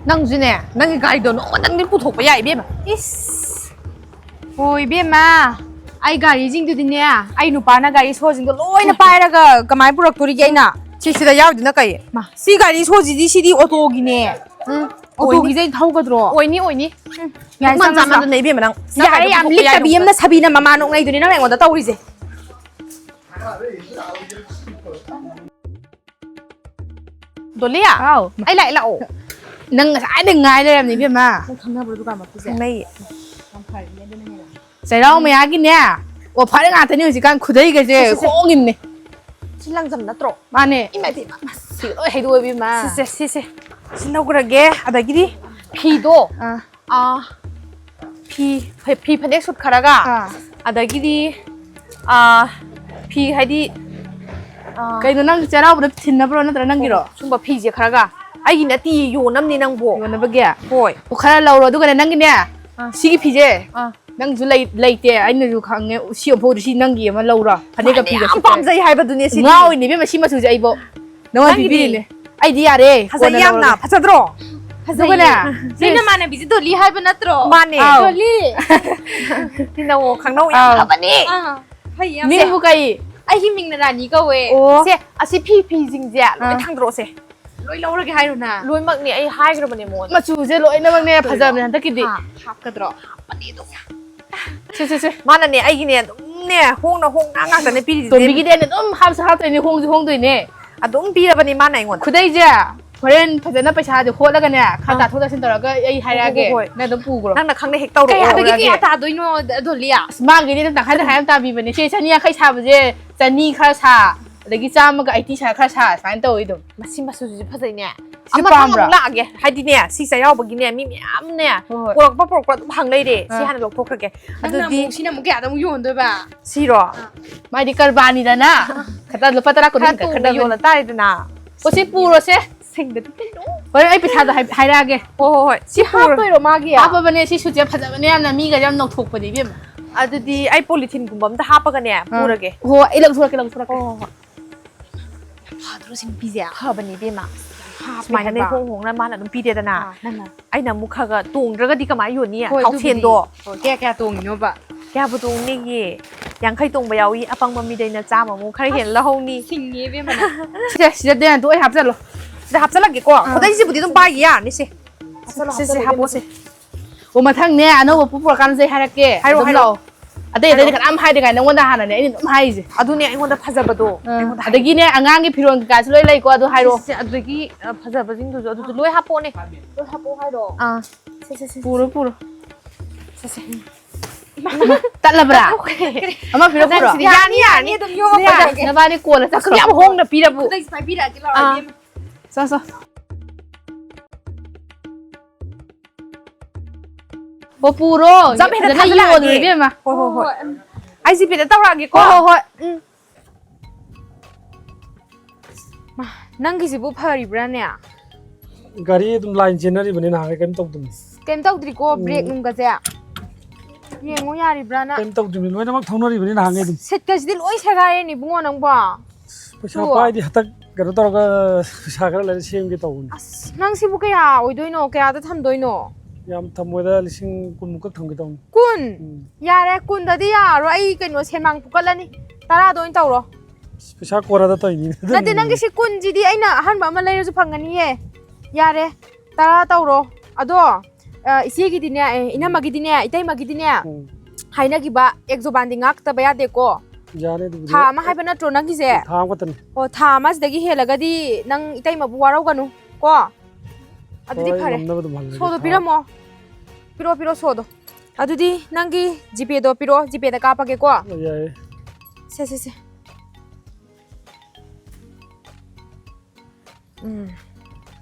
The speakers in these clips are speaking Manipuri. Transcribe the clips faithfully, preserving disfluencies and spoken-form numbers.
ꯅꯪꯁꯨꯅꯦ, ꯅꯪꯒꯤ ꯒꯥꯔꯤꯗꯣ ꯅꯣꯡꯃꯇꯪꯗꯤ ꯄꯨꯊꯣꯛꯄ ꯌꯥꯏ, ꯏꯕꯦꯝꯃ꯫ ꯏꯁ! ꯍꯣꯏ, ꯏꯕꯦꯝꯃ, ꯑꯩ ꯒꯥꯔꯤꯁꯤꯡꯗꯨꯗꯤꯅꯦ, ꯑꯩ ꯅꯨꯄꯥꯅ ꯒꯥꯔꯤ ꯁꯣꯁꯤꯡꯗꯣ ꯂꯣꯏꯅ ꯄꯥꯏꯔꯒ ꯀꯃꯥꯏꯅ ꯄꯨꯔꯛꯇꯣꯔꯤꯒꯦ ꯑꯩꯅ? ꯁꯤ ꯁꯤꯗ ꯌꯥꯎꯗꯨꯅ ꯀꯩ? ꯃꯥ꯫ ꯁꯤ ꯒꯥꯔꯤ ꯁꯣꯁꯤꯗꯤ, ꯁꯤꯗꯤ ꯑꯣꯇꯣꯒꯤꯅꯦ꯫ ꯎꯝ, ꯑꯣꯇꯣꯒꯤꯁꯦ ꯑꯩ ꯊꯧꯒꯗ꯭ꯔꯣ? ꯑꯣꯏꯅꯤ, ꯑꯣꯏꯅꯤ꯫ ꯎꯝ, ꯌꯥꯏ, ꯂꯤꯛꯃꯟ ꯆꯥꯃꯟ ꯆꯥꯃꯟꯗꯅ ꯏꯕꯦꯝꯃ ꯅꯪ꯫ ꯁꯤ ꯌꯥꯔꯦ, ꯒꯥꯔꯤꯗꯣ ꯌꯥꯝ ꯄꯨꯊꯣꯛꯄ ꯌꯥꯏ ꯂꯤꯛꯇꯕꯤ ꯅꯪ꯫ ꯑꯃꯅ ꯁꯥꯕꯤꯅ ꯃꯃꯥ ꯅꯣꯛꯅꯩꯗꯨꯅꯤ ꯅꯪ ꯑꯩꯉꯣꯟꯗ ꯇꯧꯔꯤꯁꯦ꯫ ꯗꯣꯂꯤꯌꯥ? ꯍꯥꯎ꯫ ꯑꯩ ꯂꯥꯛꯑꯦ, ꯂꯥꯛꯑꯣ꯫ ꯅꯪ ꯉꯁꯥꯏꯗꯩ ꯉꯥꯏ ꯂꯩꯔꯝꯅꯦ, ꯏꯕꯦꯝꯃ꯫ ꯅꯪ ꯈꯪꯅꯕ꯭ꯔꯣ ꯗꯨꯀꯥꯟ ꯃꯄꯨꯁꯦ? ꯈꯪꯅꯩꯌꯦ꯫ ꯌꯥꯝ ꯐꯔꯦꯅꯦ, ꯑꯗꯨꯅ ꯍꯦꯟꯅ꯫ ꯆꯩꯔꯥꯎ ꯃꯌꯥꯒꯤꯅꯦ, offer ꯉꯥꯛꯇꯅꯦ ꯍꯧꯖꯤꯛꯀꯥꯟ, ꯈꯨꯗꯩꯒꯁꯦ ꯁꯦ, ꯁꯦ, ꯁꯦ꯫ ꯍꯣꯡꯉꯤꯝꯅꯦ꯫ ꯁꯤ ꯂꯪꯖꯝ ꯅꯠꯇ꯭ꯔꯣ? ꯃꯥꯅꯦ꯫ ꯏꯃꯥ, ꯏꯃꯥ, ꯏꯃꯥ, ꯁꯤ ꯂꯣꯏ ꯍꯩꯗꯣꯛꯑꯣ, ꯏꯕꯦꯝꯃ꯫ ꯁꯤꯁꯦ, ꯁꯤꯁꯦ꯫ ꯁꯤ ꯂꯧꯈ꯭ꯔꯒꯦ, ꯑꯗꯒꯤꯗꯤ ꯐꯤꯗꯣ꯫ ꯑꯥ꯫ ꯑꯥ, ꯐꯤ, ꯐ-, ꯐꯤ ꯐꯅꯦꯛ ꯁꯨꯠ ꯈꯔꯒ, ꯑꯥ꯫ ꯑꯗꯒꯤꯗꯤ, ꯑꯥ, ꯐꯤ ꯍꯥꯏꯗꯤ, ꯑꯥ, ꯀꯩꯅꯣ, ꯅꯪ ꯆꯩꯔꯥꯎꯕꯗ ꯊꯤꯟꯅꯕ꯭ꯔꯣ ꯅꯠꯇ꯭ꯔ ꯅꯪꯒꯤꯔꯣ? ꯁꯨꯝꯕ ꯐꯤꯁꯦ ꯈꯔꯒ꯫ ꯑꯩꯒꯤ ꯅꯠꯇꯤꯌꯦ, ꯌꯣꯟꯅꯝꯅꯦ ꯅꯪꯕꯣ꯫ ꯌꯣꯟꯅꯕꯒꯤ? ꯍꯣꯏ꯫ ꯑꯣ, ꯈꯔ ꯂꯧꯔꯣ, ꯑꯗꯨꯒꯅꯦ ꯅꯪꯒꯤꯅꯦ, ꯑꯥ꯫ ꯁꯤꯒꯤ ꯐꯤꯁꯦ, ꯑꯥ꯫ ꯅꯪꯁꯨ ꯂꯩ-, ꯂꯩꯇꯦ, ꯑꯩꯅꯁꯨ ꯈꯪꯉꯦ, ꯁꯤ ꯑꯣꯟꯐꯧꯗꯤ ꯁꯤ ꯅꯪꯒꯤ ꯑꯃ ꯂꯧꯔꯣ, ꯐꯅꯦꯛꯀ ꯃꯥꯅꯦ, ꯐꯤꯒ ꯌꯥꯝ ꯁꯨꯠ ꯇꯧꯔꯦ꯫ ꯄꯥꯝꯖꯩ ꯍꯥꯏꯕꯗꯨꯅꯦ ꯁꯤꯗꯤ꯫ ꯉꯥꯎꯔꯤꯅꯦ ꯏꯕꯦꯝꯃ, ꯁꯤ ꯃꯆꯨꯁꯦ ꯑꯩꯕꯣ꯫ ꯅꯉꯣꯟꯗ ꯅꯪꯒꯤꯗꯤ? ꯄꯤꯕꯤꯔꯤꯅꯦ꯫ ꯑꯩꯗꯤ ꯌꯥꯔꯦ, ꯐꯖꯩ ꯀꯣꯟꯅ ꯌꯥꯝꯅ, ꯂꯧꯔꯒꯦ꯫ ꯐꯖꯗ꯭ꯔꯣ? ꯐꯖꯩꯌꯦ꯫ ꯑꯗꯨꯒꯅꯦ, ꯅꯣꯏ ꯁꯦ ꯅꯃꯥꯟꯅꯕꯤꯁꯦ ꯗꯣꯂꯤ ꯍꯥꯏꯕ ꯅꯠꯇ꯭ꯔꯣ? ꯃꯥꯅꯦ꯫ ꯑꯥꯎ꯫ ꯗꯣꯂꯤ! ꯇꯤꯟꯅꯧꯋꯣ, ꯈꯪꯅꯧ ꯌꯥꯝ ꯑꯥꯎ꯫ ꯐꯕꯅꯦ꯫ ꯑꯥ, ꯐꯩ ꯌꯥꯝ꯫ ꯃꯤꯡꯕꯨ ꯀꯩ? ꯑꯩꯒꯤ ꯃꯤꯡꯅ ꯔꯥꯅꯤ ꯀꯧꯋꯦ꯫ ꯑꯣ꯫ ꯁꯦ, ꯑꯁꯤ ꯐꯤ, ꯐꯤꯁꯤꯡꯁꯦ ꯂꯣꯏ ꯑꯥ꯫ ꯊꯥꯡꯗꯣꯔꯛꯑꯣꯁꯦ꯫ ꯂꯣꯏ ꯂꯧꯔꯒꯦ ꯍꯥꯏꯔꯣ ꯅꯪ? ꯂꯣꯏꯃꯛꯅꯦ, ꯑꯩ ꯍꯥꯏꯈ꯭ꯔꯕꯅꯦ ꯃꯉꯣꯟꯗ꯫ ꯃꯆꯨꯁꯦ ꯂꯣꯏꯅꯃꯛꯅꯦ ꯐꯖꯕꯅꯦ ꯍꯟꯗꯛꯀꯤꯗꯤ꯫ ꯍꯥ, ꯍꯥꯞꯀꯗ꯭ꯔꯣ? ꯍꯥꯞꯄꯅꯦ ꯑꯗꯨꯝ꯫ ꯁꯦ, ꯁꯦ, ꯁꯦ꯫ ꯃꯥꯅꯅꯦ, ꯑꯩꯒꯤꯅꯦ, ꯑꯗꯨꯝꯅꯦ, ꯍꯣꯡꯅ ꯍꯣꯡꯅ ꯉꯥꯛꯇꯅꯦ ꯄꯤꯔꯤꯁꯦ꯫ ꯇꯣꯝꯕꯤꯒꯤꯗꯤ ꯑꯩꯅ ꯑꯗꯨꯝ ꯍꯥꯞꯁꯨ ꯍꯥꯞꯇꯣꯏꯅꯦ, ꯍꯣꯡꯁꯨ ꯍꯣꯡꯗꯣꯏꯅꯦ꯫ ꯑꯗꯨꯝ ꯄꯤꯔꯕꯅꯤ ꯃꯥꯅ ꯑꯩꯉꯣꯟꯗ꯫ ꯈꯨꯗꯩꯁꯦ ꯍꯣꯔꯦꯟ ꯐꯖꯅ ꯄꯩꯁꯥꯁꯦ ꯍꯣꯠꯂꯒꯅꯦ, ꯈꯔ ꯑꯥ꯫ ꯇꯥꯊꯣꯛ ꯇꯥꯁꯤꯟ ꯇꯧꯔꯒ ꯑꯩ ꯍꯥꯏꯔꯛꯑꯒꯦ꯫ ꯍꯣꯏ, ꯍꯣꯏ, ꯍꯣꯏ꯫ ꯅꯪ ꯑꯗꯨꯝ ꯄꯨꯈ꯭ꯔꯣ꯫ ꯅꯪꯅ ꯈꯪꯅ ꯍꯦꯛ ꯇꯧꯔꯛꯑꯣ꯫ ꯀꯌꯥꯗꯒꯤ ꯀꯌꯥ ꯇꯥꯗꯣꯏꯅꯣ, ꯗꯣꯂꯤꯌꯥ? ꯑꯁ, ꯃꯥꯒꯤꯗꯤ ꯑꯗꯨꯝ ꯇꯪꯈꯥꯏ ꯇꯪꯈꯥꯏ ꯑꯗꯨꯝ ꯇꯥꯕꯤꯕꯅꯦ꯫ ꯁꯦ, ꯆꯅꯤ ꯌꯥꯡꯈꯩ ꯁꯥꯕꯁꯦ ꯆꯅꯤ ꯈꯔ ꯁꯥ, ꯑꯗꯒꯤ ꯆꯥꯝꯃꯒ ꯑꯩꯠꯇꯤ ꯁꯥ ꯈꯔ ꯁꯥ, ꯁꯨꯃꯥꯏꯅ ꯇꯧꯋꯤ ꯑꯗꯨꯝ꯫ ꯃꯁꯤ ꯃꯆꯨꯁꯤꯁꯨ ꯐꯖꯩꯅꯦ꯫ ꯁꯤ ꯑꯃ ꯄꯥꯝꯕ꯭ꯔꯥ? ꯑꯃꯨꯛ ꯂꯥꯛꯑꯒꯦ꯫ ꯍꯥꯏꯗꯤꯅꯦ, ꯁꯤ ꯆꯩꯔꯥꯎꯕꯒꯤꯅꯦ, ꯃꯤ ꯃꯌꯥꯝꯅꯦ ꯍꯣꯏ, ꯍꯣꯏ꯫ ꯄꯣꯔꯛꯄ ꯄꯣꯔꯛꯄ ꯑꯗꯨꯝ ꯍꯪ ꯂꯩꯔꯦ꯫ ꯁꯤ ꯑꯥ꯫ ꯍꯥꯟꯅ ꯂꯧꯊꯣꯛꯈ꯭ꯔꯒꯦ꯫ ꯅꯪꯅ ꯑꯗꯨꯗꯤ ꯑꯃꯨꯛ, ꯁꯤꯅ ꯑꯃꯨꯛ ꯀꯌꯥꯗ ꯑꯃꯨꯛ ꯌꯣꯟꯗꯣꯏꯕ? ꯁꯤꯔꯣ? ꯑꯥ꯫ ꯃꯥꯗꯤ ꯀꯔꯕꯥꯔꯅꯤꯗꯅ꯫ ꯈꯇ ꯂꯨꯄꯥ ꯇꯔꯥ ꯀꯨꯟ ꯈꯔ ꯍꯦꯟꯒꯠ-, ꯇꯣꯡꯅ ꯈꯔ ꯌꯣꯜꯂ ꯇꯥꯔꯦꯗꯅ꯫ ꯑꯣ, ꯁꯤ ꯄꯨꯔꯣꯁꯦ꯫ ꯁꯤꯡꯗꯗꯤ ꯀꯩꯅꯣ? ꯍꯣꯔꯦꯟ ꯑꯩ ꯄꯩꯁꯥꯗꯣ ꯍꯥꯏ-, ꯍꯥꯏꯔꯛꯑꯒꯦ꯫ ꯍꯣꯏ, ꯍꯣꯏ, ꯍꯣꯏ꯫ ꯁꯤ ꯁꯤ ꯄꯨꯔꯣ꯫ ꯍꯥꯞꯇꯣꯏꯔꯣ ꯃꯥꯒꯤ? ꯍꯥꯞꯄꯕꯅꯦ, ꯁꯤ ꯁꯨꯠꯁꯦ ꯐꯖꯕꯅꯦ ꯌꯥꯝꯅ, ꯃꯤꯒ ꯌꯥꯝ ꯅꯧꯊꯣꯛꯄꯅꯦ ꯏꯕꯦꯝꯃ꯫ ꯑꯗꯨꯗꯤ ꯑꯩ ꯄꯣꯂꯤꯊꯤꯟꯒꯨꯝꯕ ꯑꯝꯇ ꯍꯥꯞꯄꯒꯅꯦ, ꯑꯥ꯫ ꯄꯨꯔꯒꯦ꯫ ꯍꯣꯏ, ꯑꯩ ꯂꯧꯊꯣꯔꯛꯀꯦ, ꯂꯧꯊꯣꯔꯛꯀꯦ꯫ ꯍꯣꯏ, ꯍꯣꯏ, ꯍꯣꯏ꯫ ꯐꯗ꯭ꯔꯣ ꯁꯤ ꯅꯨꯄꯤꯁꯦ? ꯐꯕꯅꯦ ꯏꯕꯦꯝꯃ꯫ ꯁꯨꯃꯥꯏꯅꯅꯦ ꯍꯥꯏꯕ? ꯍꯣꯡ ꯍꯣꯡꯅ ꯃꯥꯅ ꯑꯗꯨꯝ ꯄꯤꯔꯦꯗꯅ꯫ ꯑꯥ, ꯅꯪꯅ? ꯑꯩꯅ ꯑꯃꯨꯛ ꯈꯔ ꯈꯔ ꯇꯣꯡꯗ꯭ꯔꯒꯗꯤ ꯀꯃꯥꯏꯅ ꯌꯣꯟꯅꯤ? ꯍꯣꯏ, ꯊꯥꯎꯁꯦꯟꯗꯣ ꯑꯗꯨꯕꯨꯗꯤ꯫ ꯍꯣꯏ, ꯀꯌꯥ ꯀꯌꯥ ꯇꯣꯡꯉꯤꯅꯣꯕ? ꯀꯌꯥꯕꯨ ꯇꯣꯡꯅꯤꯒꯦ? ꯌꯥꯡꯈꯩ ꯇꯣꯡꯕ ꯌꯥꯎꯏ, ꯑꯄꯪꯕ ꯃꯤꯗꯩꯅ ꯆꯥꯝꯃꯃꯨꯛ ꯈꯔ ꯍꯦꯟꯅ ꯂꯧꯍꯧꯅꯤ꯫ ꯁꯤꯡꯉꯦ ꯏꯕꯦꯝꯃ ꯅꯪ꯫ ꯁꯦ, ꯁꯤꯗ ꯗꯦꯟ ꯇꯣ ꯑꯩ ꯍꯥꯞꯆꯜꯂꯣ꯫ ꯁꯤꯗ ꯍꯥꯞꯆꯜꯂꯛꯀꯦꯀꯣ꯫ ꯑꯥ꯫ ꯈꯨꯗꯩꯁꯤꯕꯨꯗꯤ ꯑꯗꯨꯝ ꯄꯥꯏꯒꯤ ꯌꯥꯔꯅꯤ ꯁꯦ꯫ ꯍꯥꯞꯆꯜꯂꯣ, ꯁꯦ, ꯁꯦ, ꯍꯥꯞꯆꯜꯂꯣ, ꯍꯥꯞꯄꯣꯁꯦ꯫ ꯏꯕꯦꯝꯃ꯫ ꯑꯣ, ꯃꯊꯪꯅꯦ ꯑꯅꯧꯕ ꯄꯨ ꯄꯨꯔꯛꯀꯥꯟꯗꯁꯨ ꯑꯩ ꯍꯥꯏꯔꯛꯀꯦ꯫ ꯍꯥꯏꯔꯛꯑꯣ, ꯑꯗꯨꯝ ꯍꯥꯏꯔꯛꯑꯣ꯫ ꯂꯥꯛꯑꯣ꯫ ꯑꯇꯩ ꯑꯇꯩꯗꯤ ꯍꯥꯏꯔꯛꯑꯣ꯫ ꯀꯅꯥꯝ ꯍꯥꯏꯗ꯭ꯔꯤꯉꯥꯏ ꯅꯉꯣꯟꯗ ꯍꯥꯟꯅꯅꯦ ꯑꯩꯅ ꯑꯗꯨꯝ ꯍꯥꯏꯔꯤꯁꯦ꯫ ꯑꯗꯨꯅꯦ ꯑꯩꯉꯣꯟꯗ ꯐꯖꯕꯗꯣ꯫ ꯑꯥ꯫ ꯑꯩꯉꯣꯟꯗ ꯍꯥꯏꯔꯛꯑꯣ꯫ ꯑꯗꯒꯤꯅꯦ ꯑꯉꯥꯡꯒꯤ ꯐꯤꯔꯣꯜ ꯀꯩꯀꯥꯁꯨ ꯂꯣꯏ ꯂꯩꯀꯣ, ꯑꯗꯨ ꯍꯥꯏꯔꯛꯑꯣ꯫ ꯁꯦ, ꯁꯦ, ꯑꯗꯨꯗꯒꯤ, ꯑ, ꯐꯖꯕꯁꯤꯡꯗꯨꯁꯨ ꯑꯗꯨꯁꯨ ꯂꯣꯏ ꯍꯥꯞꯄꯛꯑꯣꯅꯦ꯫ ꯂꯣꯏ ꯍꯥꯞꯄꯛꯑꯣ ꯍꯥꯏꯔꯣ? ꯑꯥ꯫ ꯁꯦ, ꯁꯦ, ꯁꯦ, ꯄꯨꯔꯣ, ꯁꯦ꯫ ꯄꯨꯔꯣ꯫ ꯁꯦ, ꯁꯦ꯫ ꯇꯠꯂꯕ꯭ꯔꯥ? ꯇꯠꯈ꯭ꯔꯦ꯫ ꯑꯃ ꯄꯤꯔꯣ, ꯄꯨꯔꯣ꯫ ꯅꯪꯁꯤꯗꯤ ꯌꯥꯅꯤ, ꯌꯥꯅꯤ, ꯑꯗꯨꯝ ꯌꯣꯝꯃ ꯁꯤꯗ ꯄꯨꯔꯛꯑꯒꯦ꯫ ꯅꯕꯥꯅꯤ ꯀꯣꯟꯅ ꯆꯠꯈ꯭ꯔꯣ꯫ ꯑꯁꯨꯛ ꯌꯥꯝ ꯍꯣꯡꯅ ꯄꯤꯔꯕꯨ꯫ ꯈꯨꯗꯩꯁꯦ ꯄꯥꯏꯕꯤꯔꯛꯑꯒꯦ ꯂꯥꯛꯑꯣ, ꯑꯥ꯫ ꯏꯕꯦꯝꯃ꯫ ꯆꯣ, ꯆꯣ꯫ ꯑꯣ, ꯄꯨꯔꯣ꯫ ꯖꯝ ꯍꯦꯛꯇ ꯐꯖꯅ ꯊꯥꯖꯤꯜꯂꯛꯑꯒꯦ꯫ ꯌꯣꯜꯂꯨꯔꯣ, ꯏꯕꯦꯝꯃ꯫ ꯍꯣꯏ, ꯍꯣꯏ, ꯍꯣꯏ꯫ ꯑꯩ ꯖꯤꯄꯦꯗ ꯇꯧꯔꯛꯑꯒꯦꯀꯣ꯫ ꯍꯣꯏ, ꯍꯣꯏ, ꯍꯣꯏ꯫ ꯎꯝ꯫ ꯃꯥ, ꯅꯪꯒꯤꯁꯤꯕꯨ ꯐꯔꯤꯕ꯭ꯔꯥꯅꯦ? ꯒꯥꯔꯤ ꯑꯗꯨꯝ ꯂꯥꯏꯟ ꯆꯦꯟꯅꯔꯤꯕꯅꯤ, ꯅꯍꯥꯟꯒꯩ ꯀꯩꯝ ꯇꯧꯗꯕꯅꯤ꯫ ꯀꯩꯝ ꯇꯧꯗ꯭ꯔꯤꯀꯣ, ꯎꯝ꯫ ꯕ꯭ꯔꯦꯛ ꯅꯨꯡꯒꯁꯦ? ꯌꯦꯡꯉꯣ ꯌꯥꯔꯤꯕ꯭ꯔꯥꯅ꯫ ꯀꯩꯝ ꯇꯧꯗ꯭ꯔꯤꯕꯅꯤ, ꯂꯣꯏꯅꯃꯛ ꯊꯧꯅꯔꯤꯕꯅꯤ ꯅꯍꯥꯟꯒꯩ ꯑꯗꯨꯝ꯫ ꯁꯤꯠꯀꯁꯤꯗꯤ ꯂꯣꯏ ꯁꯦꯒꯥꯏꯔꯦꯅꯦ ꯏꯕꯨꯡꯉꯣ ꯅꯪꯕꯣ꯫ ꯄꯩꯁꯥ ꯇꯨ꯫ ꯄꯥꯏꯗꯤ ꯍꯟꯗꯛ ꯀꯩꯅꯣ ꯇꯧꯔꯒ ꯄꯩꯁꯥ ꯈꯔ ꯂꯩꯔ ꯁꯦꯝꯒꯦ ꯇꯧꯕꯅꯤ꯫ ꯑꯁ, ꯅꯪ ꯁꯤꯕꯨ ꯀꯌꯥ ꯑꯣꯏꯗꯣꯏꯅꯣ? ꯀꯌꯥꯗ ꯊꯝꯗꯣꯏꯅꯣ? ꯌꯥꯝ ꯊꯝꯃꯣꯏꯗ, ꯂꯤꯁꯤꯡ ꯀꯨꯟꯃꯨꯛ ꯈꯛ ꯊꯝꯒꯦ ꯇꯧꯕꯅꯤ꯫ ꯀꯨꯟ? ꯎꯝ꯫ ꯌꯥꯔꯦ, ꯀꯨꯟꯗꯗꯤ ꯌꯥꯔꯣꯏ, ꯑꯩ ꯀꯩꯅꯣ ꯁꯦꯟꯃꯥꯡ ꯐꯨꯀꯠꯂꯅꯤ꯫ ꯇꯔꯥꯗ ꯑꯣꯏꯅ ꯇꯧꯔꯣ꯫ ꯑꯁ, ꯄꯩꯁꯥ ꯀꯣꯟꯅꯗ ꯇꯧꯔꯤꯅꯤ꯫ ꯅꯠꯇꯦ, ꯅꯪꯒꯤ ꯁꯤ ꯀꯨꯟꯁꯤꯗꯤ ꯑꯩꯅ ꯑꯍꯟꯕ ꯑꯃ ꯂꯩꯔꯁꯨ ꯐꯪꯒꯅꯤꯌꯦ꯫ ꯌꯥꯔꯦ, ꯇꯔꯥ ꯇꯧꯔꯣ꯫ ꯑꯗꯣ, ꯑ, ꯏꯆꯦꯒꯤꯗꯤꯅꯦ, ꯑꯦ, ꯏꯅꯝꯃꯒꯤꯗꯤꯅꯦ, ꯏꯇꯩꯃꯒꯤꯗꯤꯅꯦ, ꯎꯝ꯫ ꯍꯥꯏꯅꯈꯤꯕ ꯑꯦꯛ ꯖꯣꯕꯥꯟꯗꯤ ꯉꯥꯛꯇꯕ ꯌꯥꯗꯦꯀꯣ꯫ ꯌꯥꯅꯤ ꯑꯗꯨꯕꯨꯗꯤ꯫ ꯊꯥ ꯑꯃ ꯍꯥꯏꯕ ꯅꯠꯇ꯭ꯔꯣ ꯅꯪꯒꯤꯁꯦ? ꯊꯥ ꯑꯃꯈꯛꯇꯅꯤ꯫ ꯑꯣ, ꯊꯥ ꯑꯃꯁꯤꯗꯒꯤ ꯍꯦꯜꯂꯒꯗꯤ ꯅꯪ ꯏꯇꯩꯃꯕꯨ ꯋꯥꯔꯧꯒꯅꯨ ꯀꯣ꯫ ꯑꯗꯨꯗꯤ ꯍꯣꯏ, ꯐꯔꯦ꯫ ꯉꯝꯅꯕ ꯑꯗꯨꯝ ꯍꯜꯂꯒꯦ꯫ ꯁꯣꯗꯣ ꯊꯥ ꯄꯤꯔꯝꯃꯣ꯫ ꯄꯤꯔꯛꯑꯣ, ꯄꯤꯔꯛꯑꯣ, ꯁꯣꯗꯣ꯫ ꯑꯗꯨꯗꯤ ꯅꯪꯒꯤ ꯖꯤꯄꯦꯗꯣ ꯄꯤꯔꯛꯑꯣ, ꯖꯤꯄꯦꯗ ꯀꯥꯞꯄꯒꯦꯀꯣ꯫ ꯌꯥꯏꯌꯦ꯫ ꯁꯦ, ꯁꯦ, ꯁꯦ꯫ ꯎꯝ꯫